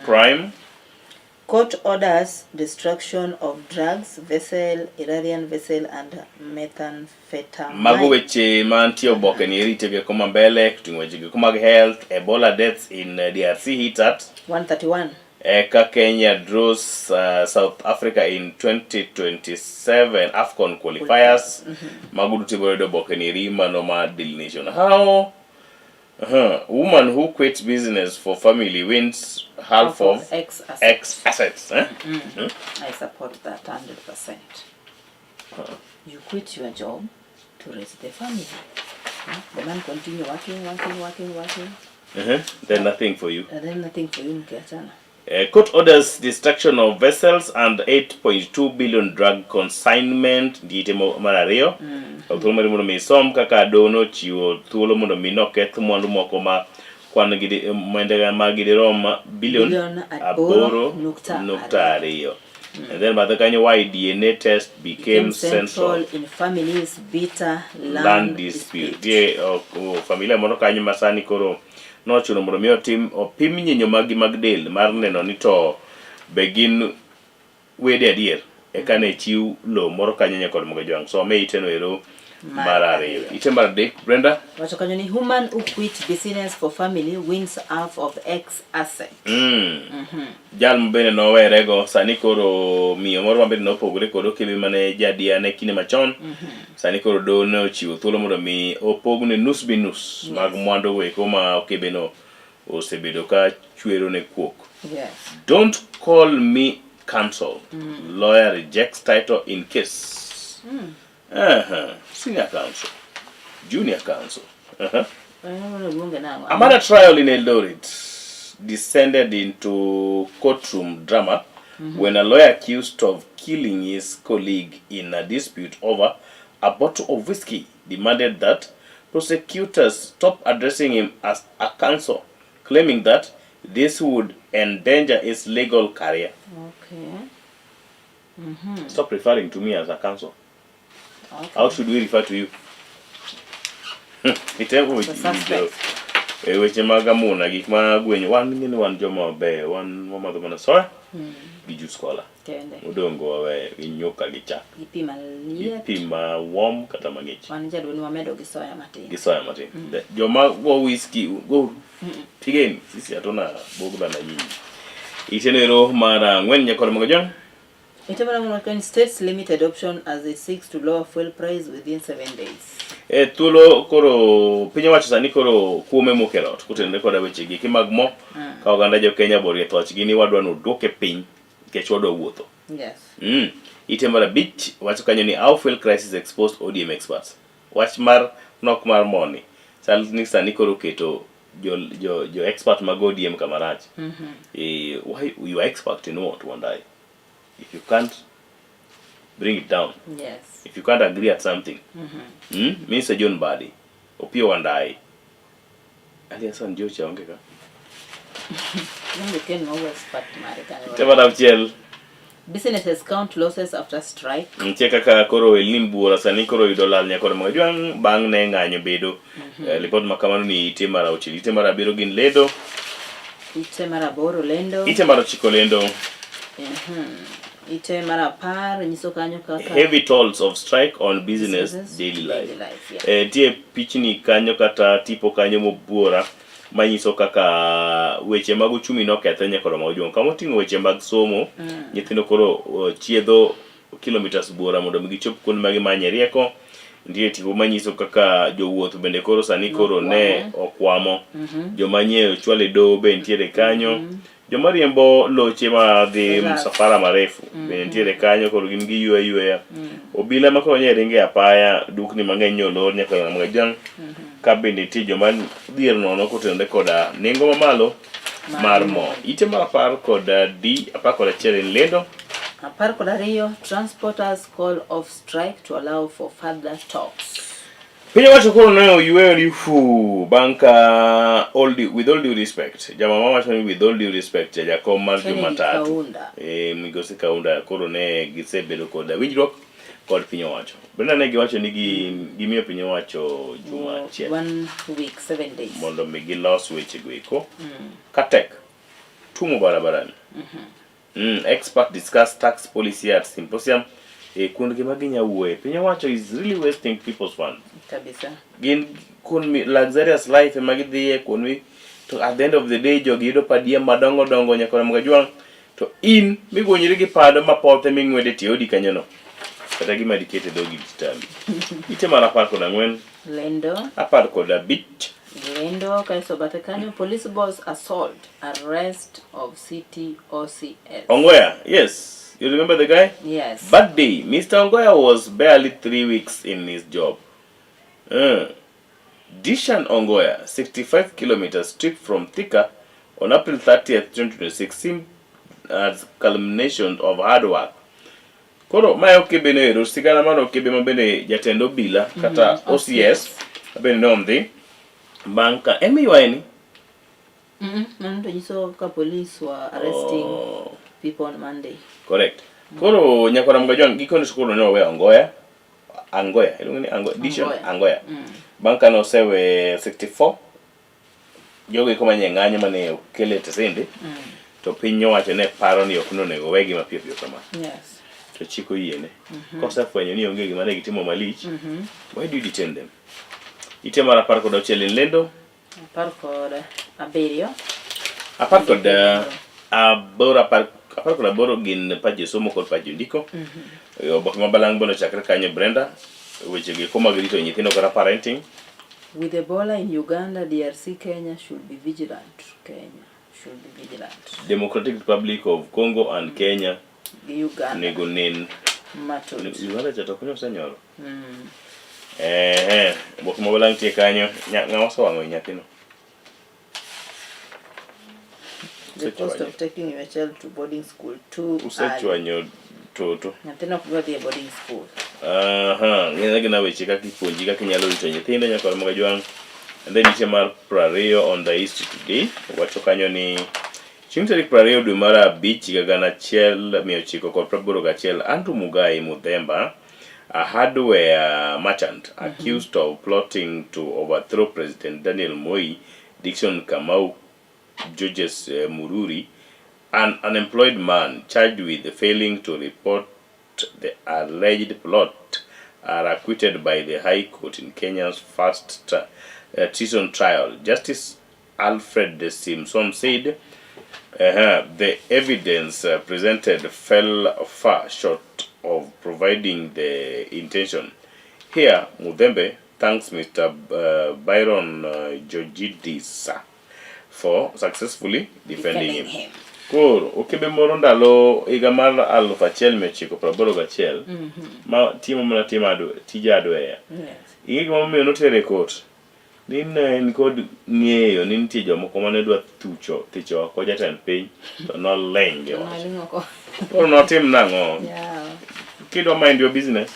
Crime. Court orders destruction of drugs vessel, Iranian vessel and methamphetamine. Mago weche mantie oboke ni eri tege koma mbele kuting'o weche go mag health, Ebola deaths in DRC hit at 131. Eka Kenya draws South Africa in 2027 AFCON qualifiers. Mago duto ibiro yudo oboke ni eri mano mar Daily Nation. How woman who quits business for family wins half of ex assets. Ex assets. Eh? I support that 100%. You quit your job to raise the family. The man continue working, working, working, working, Then nothing for you. And then nothing for you mkiachana. Court orders destruction of vessels and 8.2 billion drug consignment ndiite mar ariyo. Kaw thuolo mar mondo mi isom kaka doho nochiwo thuolo mondo mi noketh mwandu moko ma kwan gi omenda ma gidirom bilion Bilion aboro aboro nukta nukta ariyo. And then bathe kanyo why DNA test became Became central central in families bitter land, land dispute. Nitie familia moro kanyo ma sani koro nochuno mondo mi otim opim nyinyo maggi mag del mar neno ni to be gin wede adier eka ne chiw lowo moro kanyo nyakod Mogajwang'. Some iteno ero mar ariyo. Ite mar adek, Brenda? Wacho kanyo ni woman who quit business for family wins half of ex asset. Jal mabende nowerego sani koro miyo moro mabende nopogore kod okebe mane jadia ne kinde machon. Sani koro doho ne ochiwo thuolo mondo mi opogne nus bi nus mag mwandu go eko ma okebeno osebedo ka chwero ne kuok. Don't call me counsel. Lawyer rejects title in case. Senior counsel. Junior counsel. Luonge nang'o? Amada trial in Eldoret. descended into courtroom drama when a lawyer accused of killing his colleague in a dispute over a bottle of whiskey demanded that prosecutors stop addressing him as a counsel, claiming that this would endanger his legal career. Okay. Stop referring to me as a counsel. Okay. How should we refer to you? Itemo The suspect. e weche mag amuna gik ma gwenyo wan ing'e ni wan joma mabeyo wan wamadho mana soya gi juice cola Kende. modongo waweyo gi nyuka gi chak Gi pi maliet. pi ma warm kata mang'ich Wan jaduong' wamedo gi soya matin. gi soya matin joma go whisky go pigeni sisi hatuna bugdha na nyinyi itenero mar ang'wen nyakor magajang Itamarang'wen states limited option as it seeks to lower fuel price within 7 days. E thuolo koro piny owacho sani koro kuome mokelo ot kotenore koda weche gi mag mo ka oganda jo Kenya borie thochgi ni wadwa noduoke piny nikech wadwa wuotho. Ite mar abich wacho kanyo ni how fuel crisis exposed ODM experts. Wach mar nok mar moni chal ni sani koro keto jo expert mag ODM kama rach. Why you are expert in what, Wandai? If you can't bring it down. If you can't agree at something. Minister John Mbadi, Opiyo Wandayi, Ali Hassan Joho onge ka. Mungu ken maua expert mare kanyo. Ite mar auchiel Businesses count losses after strike. Nitie kaka koro elim buora sani koro yudo lal nyakoro magajwang' bang' ne ng'anyo bedo. Lipot ma kamano ni ite mar auchiel, ite mar abiriyo gin lendo, Ite mar aboro lendo. Ite mar ochiko lendo, Ite mar 10 nyiso kanyo kaka heavy tolls of strike on business businesses daily life. Daily life, yeah. Nitie pichni kanyo kata tipo kanyo mobuora manyiso kaka weche mag uchumi nokethe nyakoro ma ojuong. Kama oting'o weche mag somo, nyithindo koro chiedho kilometers buora mondo mi gichop kuonde ma gimanye rieko. Nitie tipo manyiso kaka jowuoth bende koro sani koro ne okwamo. Joma nyiewo chwale doho be nitiere kanyo. Joma riembo loche ma dhi Relax. msafara marefu bende nitiere kanyo koro gin giyweyo ayweya. Obila ma koro nye ringo e apaya, dukni mang'eny nyo olor nyaka e Namgajang. Ka bende nitie joma dhier nono kotenore koda nengo mamalo mar mo. Ite mar 10 kod D 11 en lendo. 12, transporters call off strike to allow for further talks. Piny owacho koro ne oyweyo ni fu bang' ka with all due respect jamama wacho ni with all due respect jakom mar Kennedy Jumatatu Kaunda. Migosi Kaunda koro ne gisebedo kod winjruok kod piny owacho. Bende ne giwacho ni gimiyo piny owacho juma achiel 1 week 7 days mondo mi gilos weche go eko katek tumo barabarani. Expert discuss tax policy at symposium e kuondgi ma ginya wuoye. Piny owacho is really wasting people's funds. Kabisa. Gin kuond luxurious life ema gidhiye kuond mi to at the end of the day jogi yudo per diem madongo dongo nyaka Ramogi to in miguonyri gi pado mapothe ming'wede tie odi kanyo no kata gima diket e dhogi tami. Ite mar 14 Lendo. 15. Lendo kaeto bathe kanyo police boss assault arrest of city OCS. Ongoya, yes. You remember the guy? Yes. Bad day, Mr. Ongoya was barely 3 weeks in his job. Dishan Ongoya, 65 kilometers trip from Thika on April 30th, 2026, seemed as culmination of hard work. Koro mae okebe no ero, sigana mar okebe ma bende jatend obila kata OCS bende ne ondhi bang' ka en miywaye ni Mano to nyiso ka police were arresting people on Monday. Correct. Koro nyakwara Mgajwang' gikone to koro ne oweyo Angoya. Angoya, iluongo ni Angoya, Dishon Angoya. Angoya. Bang' kane osewe 64 jogo eko manye ng'anyo mane okele tesende to piny owacho ne paro ni ok nonego wegi mapiyo piyo kama. To chik oyiene. Kosefwenyo ni onge gima ne gitimo malich, why do you detain them? Ite mar 16 en lendo, 17. 18, 18 gin pach josomo kod pach jondiko. Oboke ma balang' bende ochakre kanyo Brenda, weche gi eko mag rito nyithindo kata parenting. With Ebola in Uganda, DRC, Kenya should be vigilant. Kenya should be vigilant. Democratic Republic of Congo and Kenya Gi Uganda. Onego nen Matut. Uganda cha to ok osenyoro. Oboke ma balang' nitie kanyo. Ng'ama osewang'o i nyathino? The cost Usechwanyo. of taking your child to boarding school too early. Usechwanyo toto. Nyathino ok dwa dhi e boarding school. Aha, ng'eny gina weche kaka ipuonji kaka inyalo rito nyithindo nyaka Ramogi Ajwang'. And then nitie mar 20 on the East Today wacho kanyo ni chieng' tarik 20 dwe mar abich higa 1981 Andrew Mugai Muthemba a hardware merchant accused of plotting to overthrow President Daniel Moi Dickson Kamau Georges Mururi an unemployed man charged with failing to report the alleged plot are acquitted by the High Court in Kenya's first treason trial. Justice Alfred Simpson said the evidence presented fell far short of providing the intention. Here, Mudembe thanks Mr. Byron Georgidis for successfully defending him. Defending him. Koro, okebe moro ndalo higa mar 1981 ma timo mana timo tij adweya. Yes. Ing'e gimomiyo notere e kot? Ni ne en kod ng'eyo ni nitie jomoko mane dwa thucho thicho oko jatend piny to noleny gi wach. Noling' oko. Koro notim nang'o? Yeah. Kidwa mind your business.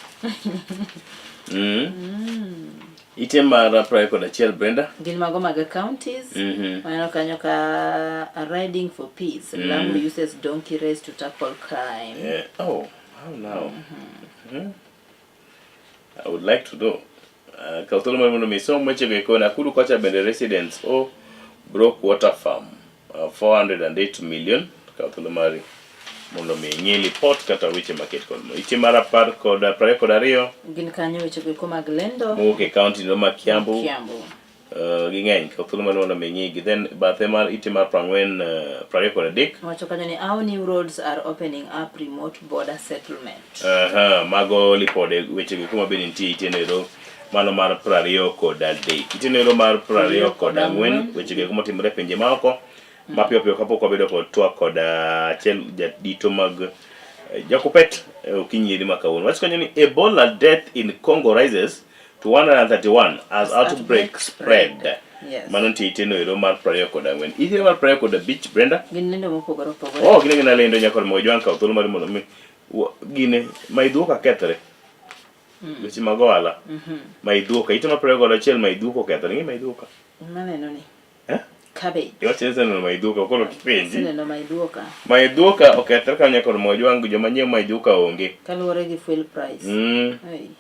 Ite mar 21 Brenda. Gin mago mag counties. Waneno kanyo ka riding for peace. Lamu uses donkey race to tackle crime. Yeah. Oh, how now? I would like to know. Kaw thuolo mar mondo mi isom wechego eko Nakuru kocha bende residents o broke water farm 408 million. Kaw thuolo mari mondo mi ing'i lipot kata weche maket kod mo. Ite mar apar kod 22 Gin kanyo wechego eko mag lendo. mowuok e county no ma Kiambu. Kiambu. Ging'eny kaw thuolo mar mondo mi ing'igi. Then bathe mar ite mar 40 23 Wacho kanyo ni how new roads are opening up remote border settlement. Aha, mago lipode wechego kuma bende nitie itenero mano mar 23. Itenero mar 24 wechego eko motimore e pinje maoko mapiyo piyo kapok wabedo kod twak kod achiel jadito mag Jakupet okinyi eri ma kawuono. Wach kanyo ni Ebola death in Congo rises to 131 as outbreak spread. Yes. Mano nitie iteno ero mar 24. Iteno mar 25 Brenda. Gin lendo mopogore opogore. Oh, gine gina lendo nyaka mondo jwang' kaw thuolo mar mondo mi gine maidhuoka kethre. Weche mag ohala. Maidhuoka ite mar 21 maidhuoka okethre. Ng'e maidhuoka. Maneno ni. Eh? Cabbage. Iwacho ni iseneno maidhuoka koro kipenji. Aseneno maidhuoka. Maidhuoka okethre ka nyaka mondo jwang' joma nyiewo maidhuoka onge. Kaluwore gi fuel price. Ei.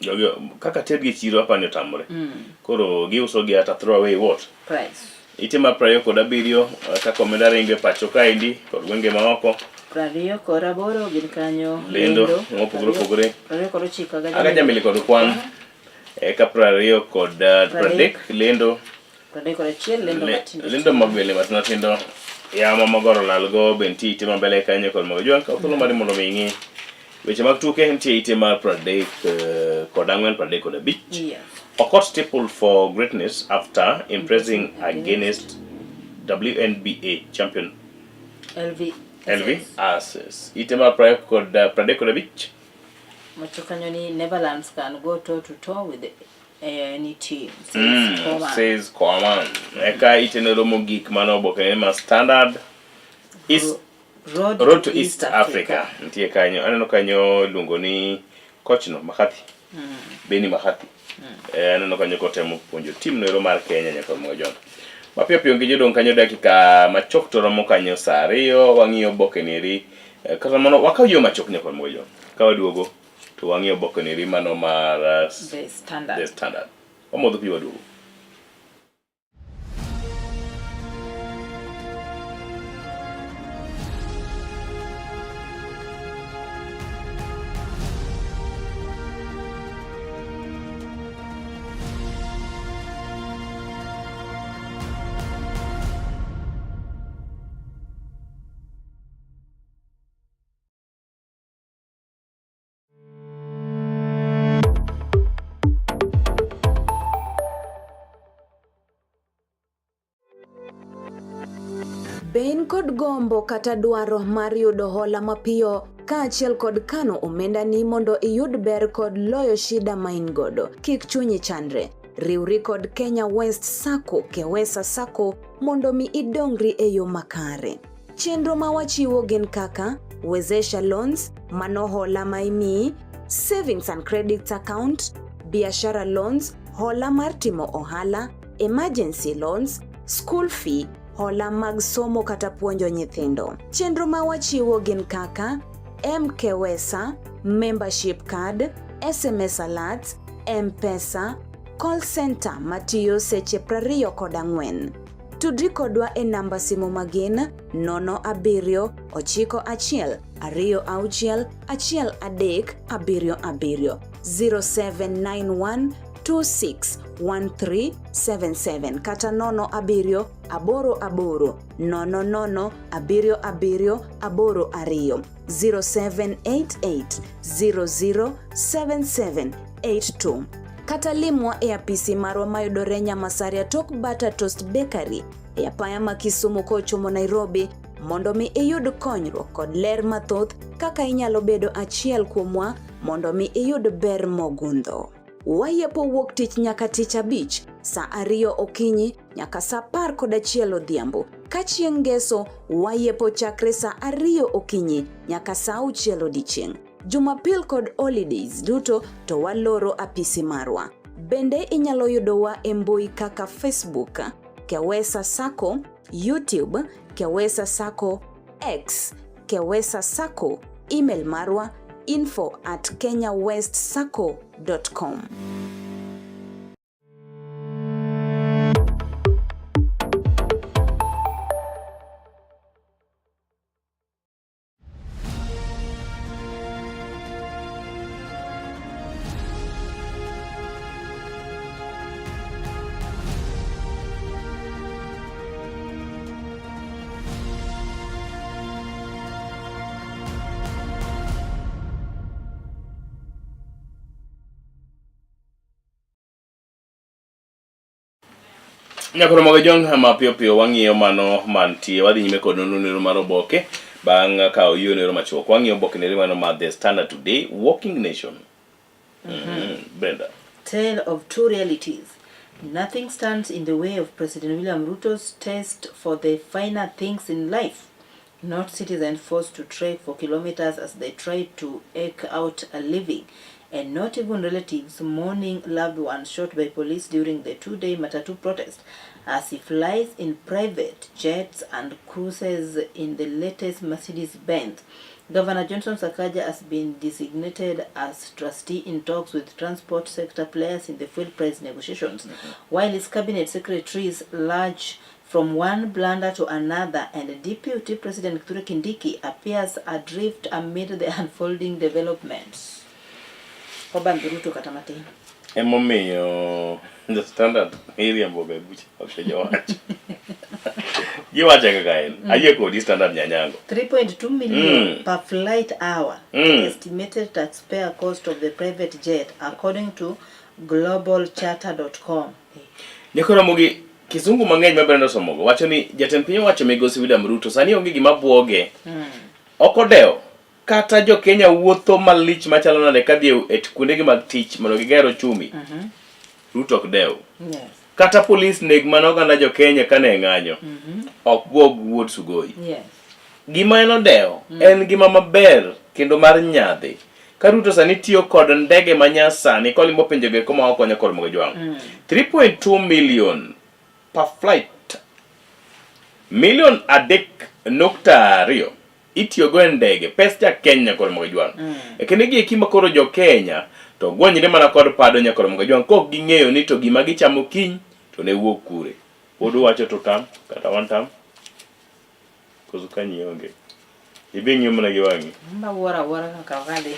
Jogi kaka tergi e chiro apani otamore. Koro giuso gi at a throw away what? Price. Ite mar 27 kaka omenda ringo e pacho kaendi kod gwenge maoko. 28 gin kanyo. Lendo mopogore opogore. 29 Aga jamili kod kwan. Eka 20 kod 30 lendo. 31 lendo matindo. Lendo mag wele matindo tindo. Yamo magoro lal go be nitie ite mambele kanyo kod mago jwang' kaw thuolo mari mondo mi ing'i. Weche mag tuke nitie ite mar 34 35. Yes. Okot staple for greatness after impressing against WNBA champion LV. LV Aces. Ite mar 35. Wacho kanyo ni Netherlands can go toe to toe with any team. Says Koeman. Says Koeman. Eka itenero mogik mano oboke ma Standard East Road, to East Africa. Nitie kanyo aneno kanyo iluongo ni coach no Mahathi. Benny Mahathi. Aneno kanyo kotemo puonjo team noero mar Kenya nyaka Mojong. Mapiyo piyo gi jodong kanyo dakika machok to romo kanyo saa 2 wang'iyo oboke nieri kata mano wakaw yo machok nyaka Mojong. Ka waduogo to wang'iyo oboke nieri mano mar The Standard. The Standard. Wamodho pi waduogo. Be in kod gombo kata dwaro mar yudo hola mapiyo kaachiel kod kano omendani mondo iyud ber kod loyo shida ma in godo? Kik chunyi chandre. Riwri kod Kenya West Sacco Kewesa Sacco mondo mi idongri e yo makare. Chenro ma wachiwo gin kaka Wezesha Loans, mano hola ma imiyi, Savings and Credit Account, Biashara Loans, hola mar timo ohala, Emergency Loans, School Fee, hola mag somo kata puonjo nyithindo. Chenro ma wachiwo gin kaka MKWESA, Membership Card, SMS Alerts, M-Pesa, Call Center matiyo seche 24. Tudri kodwa e namba simu magin 07 91 26 13 77 0791 261377 kata 07 88 00 77 82 0788 007782 kata limwa e apisi marwa mayudore Nyamasaria tok Butter Toast Bakery e apaya ma Kisumu kochomo Nairobi mondo mi iyud konyruok kod ler mathoth kaka inyalo bedo achiel kuomwa mondo mi iyud ber mogundho. Wayepo wuok tich nyaka tich abich saa ariyo okinyi nyaka saa 11 odhiambo. Ka chieng' ngeso wayepo chakre saa ariyo okinyi nyaka saa auchiel odiechieng'. Jumapil kod holidays duto to waloro apisi marwa. Bende inyalo yudowa e mbui kaka Facebook, Kewesa Sacco, YouTube, Kewesa Sacco, X, Kewesa Sacco, email marwa info at kenyawestsacco.com. Nyakoro mogo jong mapiyo piyo wang'iyo mano mantie wadhi nyime kod nonro nero mar oboke bang' kawo yie nero machuok wang'iyo oboke nero mano mar The Standard Today Walking Nation mm -hmm. Brenda Tale of two realities Nothing stands in the way of President William Ruto's taste for the finer things in life not citizens forced to trek for kilometers as they try to eke out a living, and not even relatives mourning loved ones shot by police during the two-day Matatu protest, as he flies in private jets and cruises in the latest Mercedes-Benz. Governor Johnson Sakaja has been designated as trustee in talks with transport sector players in the fuel price negotiations, while his cabinet secretaries lurch from one blunder to another and Deputy President Kithure Kindiki appears adrift amid the unfolding developments. Obandh Ruto kata matin. Emomiyo The Standard iriembo ga e buche mag piny owacho. Giwache kaka en. Ayie kodi Standard Nyanyango. 3.2 million per flight hour estimated taxpayer cost of the private jet according to globalcharter.com. Nyako Ramogi, kisungu mang'eny ma Brenda osomogo wacho ni jatend piny owacho migosi William Ruto sani onge gima bwoge. Ok odewo kata jo Kenya wuotho malich machalo nade kadhi e kuondegi mag tich mondo giger ochumi. Ruto ok dew. Yes. Kata polis neg mana oganda jo Kenya kane ng'anyo. Ok bwog wuod Sugoi. Yes. Gima en odewo en ngima maber kendo mar nyadhi. Ka Ruto sani tiyo kod ndege ma nyasani kolimo pinjego eko ma oko nyaka Ramogi Jwang'. 3.2 million per flight. Milion 3.2 itiyogo e ndege pes ja Kenya nyaka Ramogi Jwang'. E kinde gi eki ma koro jo Kenya to gwonyre mana kod pado nyaka Ramogi Jwang' kok ging'eyo ni to gima gichamo kiny to ne wuok kure. Pod uwacho to tam kata wan tam. Koso kanyi onge. Ibi ng'iyo mana gi wang'i. Awuoro awuora kaka wakadhi.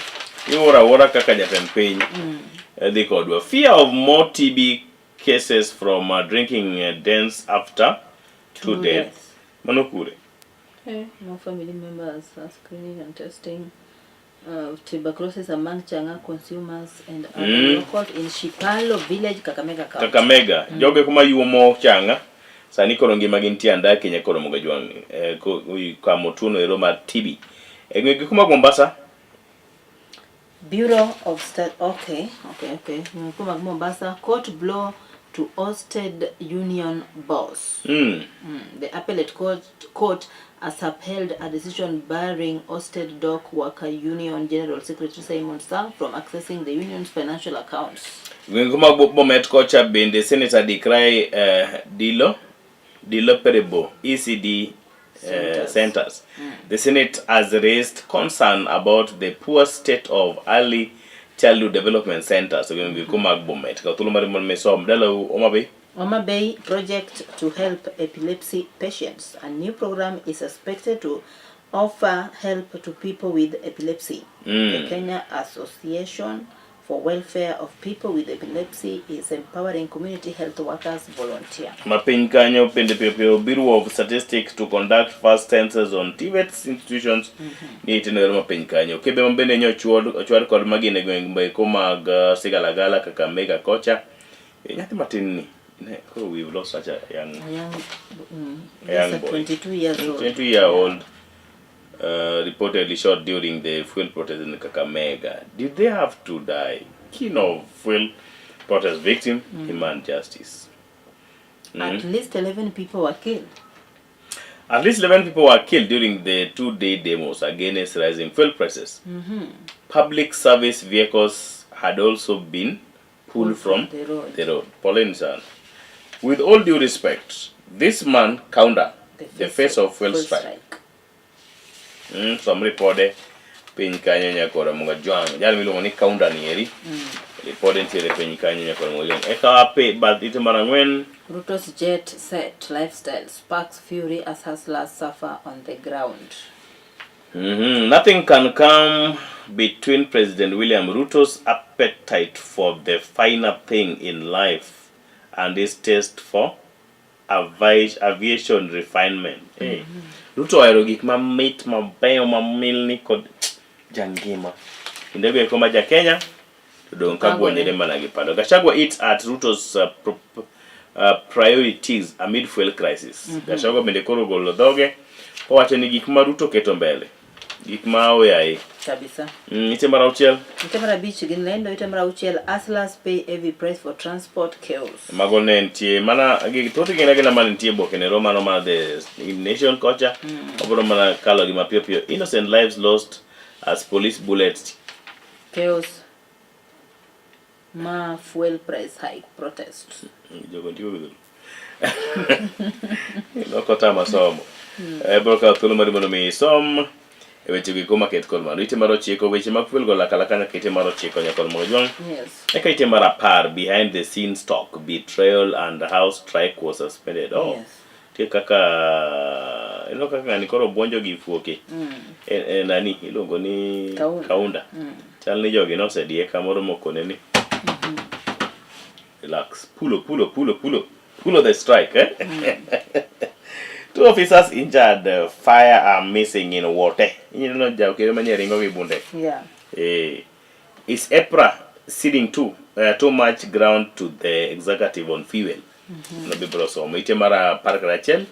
Iwuoro awuora kaka jatend piny dhi kodwa. Fear of more TB cases from drinking dens after two deaths. Mano kure? Eh, more family members are screening and testing tuberculosis among changa consumers and other locals in Shipalo village, Kakamega County. Kakamega. Jogo kuma yuomo changa sani koro ngima gi nitie andaki nyaka Ramogi Jwang' kamo tuono ero mar TB. E gwenge kuma Mombasa. Bureau of Stat okay, okay, okay. Mkuu mag Mombasa court blow to ousted union boss. The appellate court has upheld a decision barring ousted dock worker union general secretary Simon Sang from accessing the union's financial accounts. Gwenge mag Bomet kocha bende Senator decry Dilo Diloperable ECD Centers. centers. The Senate has raised concern about the poor state of early childhood development centers. Gwenge mm mag Bomet. Kaw thuolo mar mondo mi isom. Dalau Homa Bay. Homa Bay project to help epilepsy patients. A new program is expected to offer help to people with epilepsy. The Kenya Association for Welfare of People with Epilepsy is empowering community health workers volunteer. Mapiny kanyo bende piyo piyo Bureau of Statistics to conduct first census on TVETs institutions ni itenore mapiny kanyo. Kebe ma bende nyo ochwad kod magina e gweng' eko mag Sigalagala, Kakamega kocha. Nyathi matin ni. Ne, koro we've lost such a young A young, a young just a boy. 22 years old. 22 year old reportedly shot during the fuel protest in Kakamega. Did they have to die? Kin of fuel protest victim demand justice. At least 11 people were killed. At least 11 people were killed during the 2-day demos against rising fuel prices. Public service vehicles had also been pulled from the road. The road. Pauline San. With all due respect, this man counter the face of fuel strike. Som ripode piny kanyo nyakora Munga Jwang. Jal miluongo ni Kaunda ni eri. Ripode nitiere piny kanyo nyakora Munga Jwang. Eka ape bath ite mar ang'wen. Ruto's jet set lifestyle sparks fury as hustlers suffer on the ground. Nothing can come between President William Ruto's appetite for the finer thing in life and his taste for aviation refinement. Hey. Ruto ohero gik mamit mabeyo mamilni kod jangima. Kinde go eko ma ja Kenya to dong' ka Kagone. gwonyore mana gi pado. Gachagua eats at Ruto's priorities amid fuel crisis. Gachagua bende koro ogolo dhoge kowacho ni gik ma Ruto keto mbele gik ma oyaye. Kabisa. Ite mar auchiel. Ite mar abich gin lendo, ite mar auchiel hustlers pay heavy price for transport chaos. Mago ne nitie mana gik thoth gin agina mane nitie boke ne mano mar The Nation kocha. Obiro mana kalo gi mapiyo piyo. Innocent lives lost as police bullets Chaos ma fuel price hike protest. Jogo ndiko gi dholuo. Loko tama somo. Bro kawo thuolo mari mondo mi isom e weche go eko maket kod mano. Ite mar ochiko weche mag fuel go lakalaka nyaka ite mar ochiko nyaka kod mondo jwang'. Yes. Eka ite mar 10 behind the scenes talk betrayal and how strike was suspended. Oh. Yes. Tie kaka ineno kaka ng'ani koro buonjo gi fuoke. E, nani iluongo ni Kaunda. Kaunda. Chal ni jogi nosediye kamoro mokone ni relax. Pulo, pulo, pulo, pulo. Pulo the strike, eh? Two officers injured, firearm missing in water. Ineno jakere manye ringo gi bunde. Yeah. Is EPRA ceding too much ground to the executive on fuel? No bibro somo. Ite mar 11.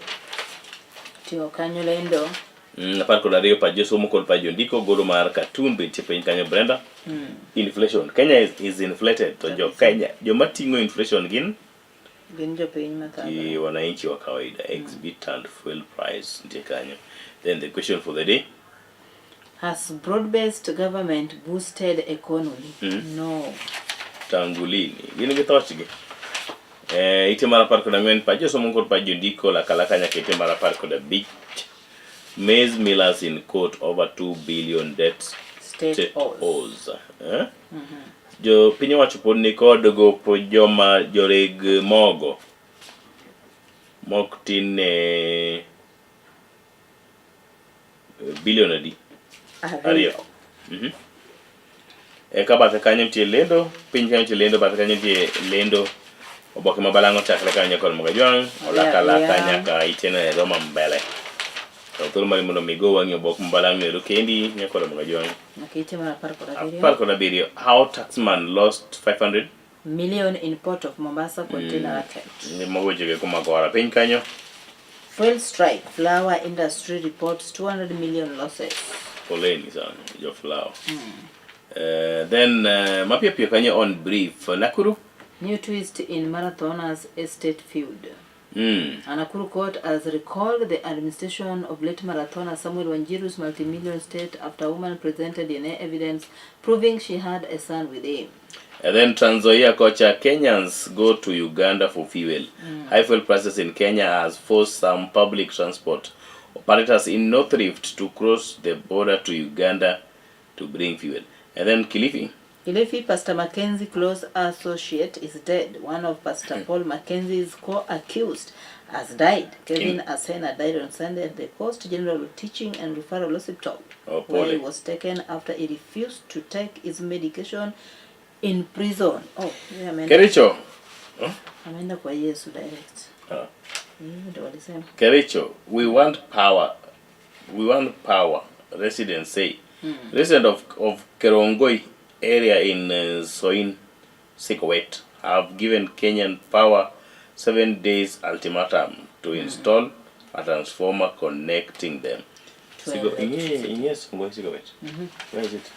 Tiyo kanyo lendo. 12 pa josomo kod pa jondiko golo mar cartoon be nitie piny kanyo Brenda. Inflation. Kenya is inflated to jo Kenya joma ting'o inflation gin Gin jopiny mathagore. ki wananchi wa kawaida. Exorbitant fuel price nitie kanyo. Then the question for the day. Has broad-based government boosted economy? No. Tangu lini? Gin gi thochgi. Ite mar 14 pa josomo kod pa jondiko lakalaka nyaka ite mar 15. Maize millers in court over 2 billion debt State owes. owes. Eh? Jo piny owacho pod ni kod gopo joma joreg mogo mok tin ne bilion adi? Ariyo. Eka bathe kanyo nitie lendo, piny kanyo nitie lendo, bathe kanyo nitie lendo. Oboke ma balang'o chakre kanyo nyaka Ramogi Ajwang', olakalaka nyaka iteno e Roma mbele. To thuolo mari mondo mi go wang'i oboke ma balang'o ero kendi nyaka Ramogi Ajwang'. Nyaka ite mar 17. 17. How taxman lost 500 million in port of Mombasa container attempt. Ni mago wechego eko mag ohala piny kanyo. Fuel strike, flower industry reports 200 million losses. Poleni sana jo flower. Then mapiyo piyo kanyo on brief Nakuru. New twist in Marathoner's estate feud. A Nakuru court has recalled the administration of late marathoner Samuel Wanjiru's multi-million estate after a woman presented DNA evidence proving she had a son with him. And then Trans Nzoia kocha Kenyans go to Uganda for fuel. High fuel prices in Kenya has forced some public transport operators in North Rift to cross the border to Uganda to bring fuel. And then Kilifi. Kilifi, Pastor Mackenzie close associate is dead. One of Pastor Paul Mackenzie's co-accused has died. Kevin Asena died on Sunday at the Coast General Teaching and Referral Hospital, Oh, where he pole. was taken after he refused to take his medication in prison. Oh, yeah, ameenda, Kericho. Huh? ameenda kwa Yesu direct. Ah. Ndio walisema. Kericho, we want power. We want power, residents say. Residents of Kerongoi area in Soin, Sikowet have given Kenyan Power 7 days ultimatum to install a transformer connecting them. To Sigo, electricity. inye Songoi Sikowet. Where is it?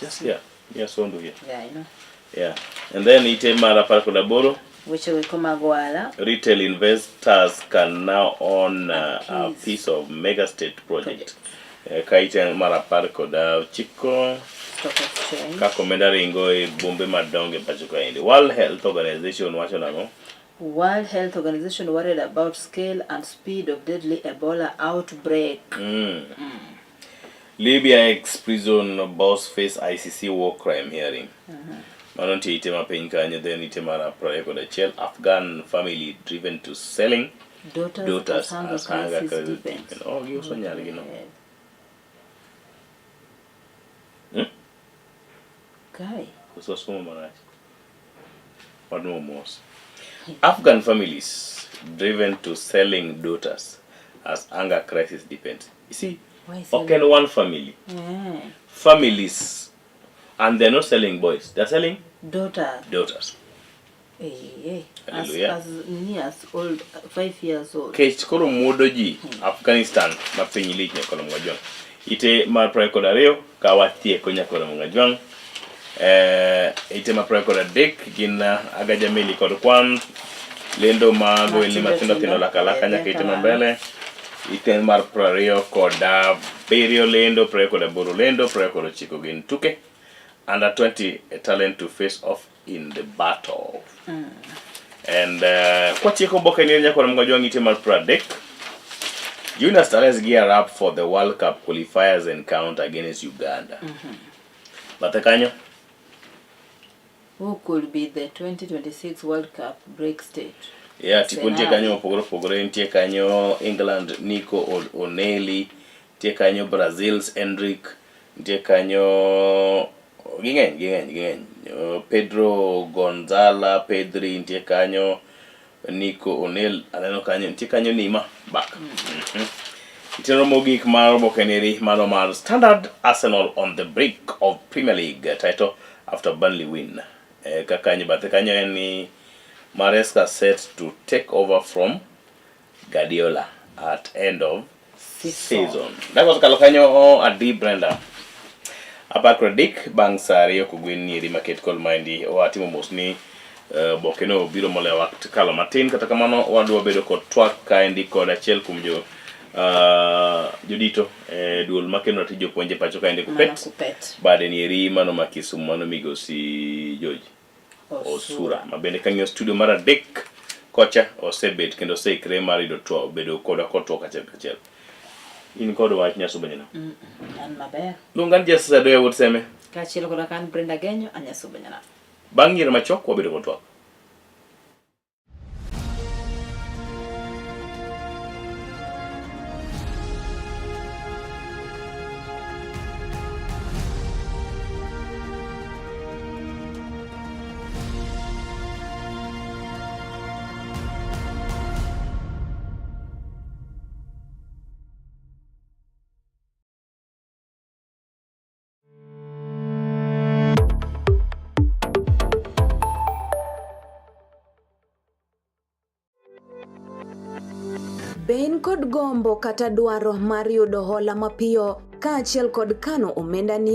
Just here. Near Sondu here. Yeah, I know. Yeah. And then ite mar 18. Weche weko mag ohala. Retail investors can now own a piece. piece of mega state project. Ka ite mar 19 Stock exchange. Kaka omenda ringo e bombe madongo e pacho kaendi. World Health Organization wacho nang'o? World Health Organization worried about scale and speed of deadly Ebola outbreak. Libya ex-prison boss face ICC war crime hearing. Mano nitie ite ma piny kanyo, then ite mar 21, Afghan family driven to selling Daughters, daughters as hunger as hunger crisis crisis deepens. deepens. Oh, giuso nyargi no. Kai. Koso somo marach. Waduogo mos. Afghan families driven to selling daughters as hunger crisis deepens. You see, Why ok en one family. Families, and they're not selling boys, they're selling Daughter. daughters. Eh, eh. As, Hallelujah. as near as old, 5 years old. Kech koro muodo ji Afghanistan ma piny lich nyakoro Mgajwang'. Ite mar 22 ka watieko nyakoro Mgajwang'. Ite mar 23 gin agaja meli kod kwan lendo mag ohelni matindo tindo laka laka nyaka ite mambele. Ite mar 27 lendo, 28 lendo, 29 gin tuke. Under 20 talent to face off in the battle. And kwatieko oboke ni nyakoro Mgajwang' ite mar 30. Junior Stars gear up for the World Cup qualifiers encounter against Uganda. Bathe kanyo Who could be the 2026 World Cup break state? Yeah, tipo nitie Arsenal. kanyo mopogore opogore, nitie kanyo England Nico O'Nelly, nitie kanyo Brazil's Endrick, nitie kanyo ging'eny ging'eny ging'eny. Pedro Gonzala, Pedri nitie kanyo Nico O'Neill aneno kanyo nitie kanyo Neymar back. Chenro mogik mar oboke neri mano mar Standard, Arsenal on the brink of Premier League title after Burnley win. Kaka bathe kanyo en ni Maresca set to take over from Guardiola at end of season. Dakika osekalo kanyo adi Brenda? 13 bang' sa 2 kogwen nieri maket kod maendi watimo mos ni oboke no biro molewa kalo matin kata kamano wadwa bedo kod twak kaendi kod achiel kuom jo jodito e duol makeno ratich jopuonje pacho kaendi Mana Kupet Kupet. bade nieri mano ma Kisumu mano migosi George Osura ma bende kang'iyo studio mar 3 kocha osebet kendo oseikre mar yudo twak bedo kodwa kod twak achiel kachiel in kod wach Nyasuba nyana An maber. luongan Jessie Adoya wuod Seme Kaachiel koda kan Brenda Genyo, Anyasuba nyana. Bang' yiero machuok wabedo kod twak. Be in kod gombo kata dwaro mar yudo hola mapiyo kaachiel kod kano omendani?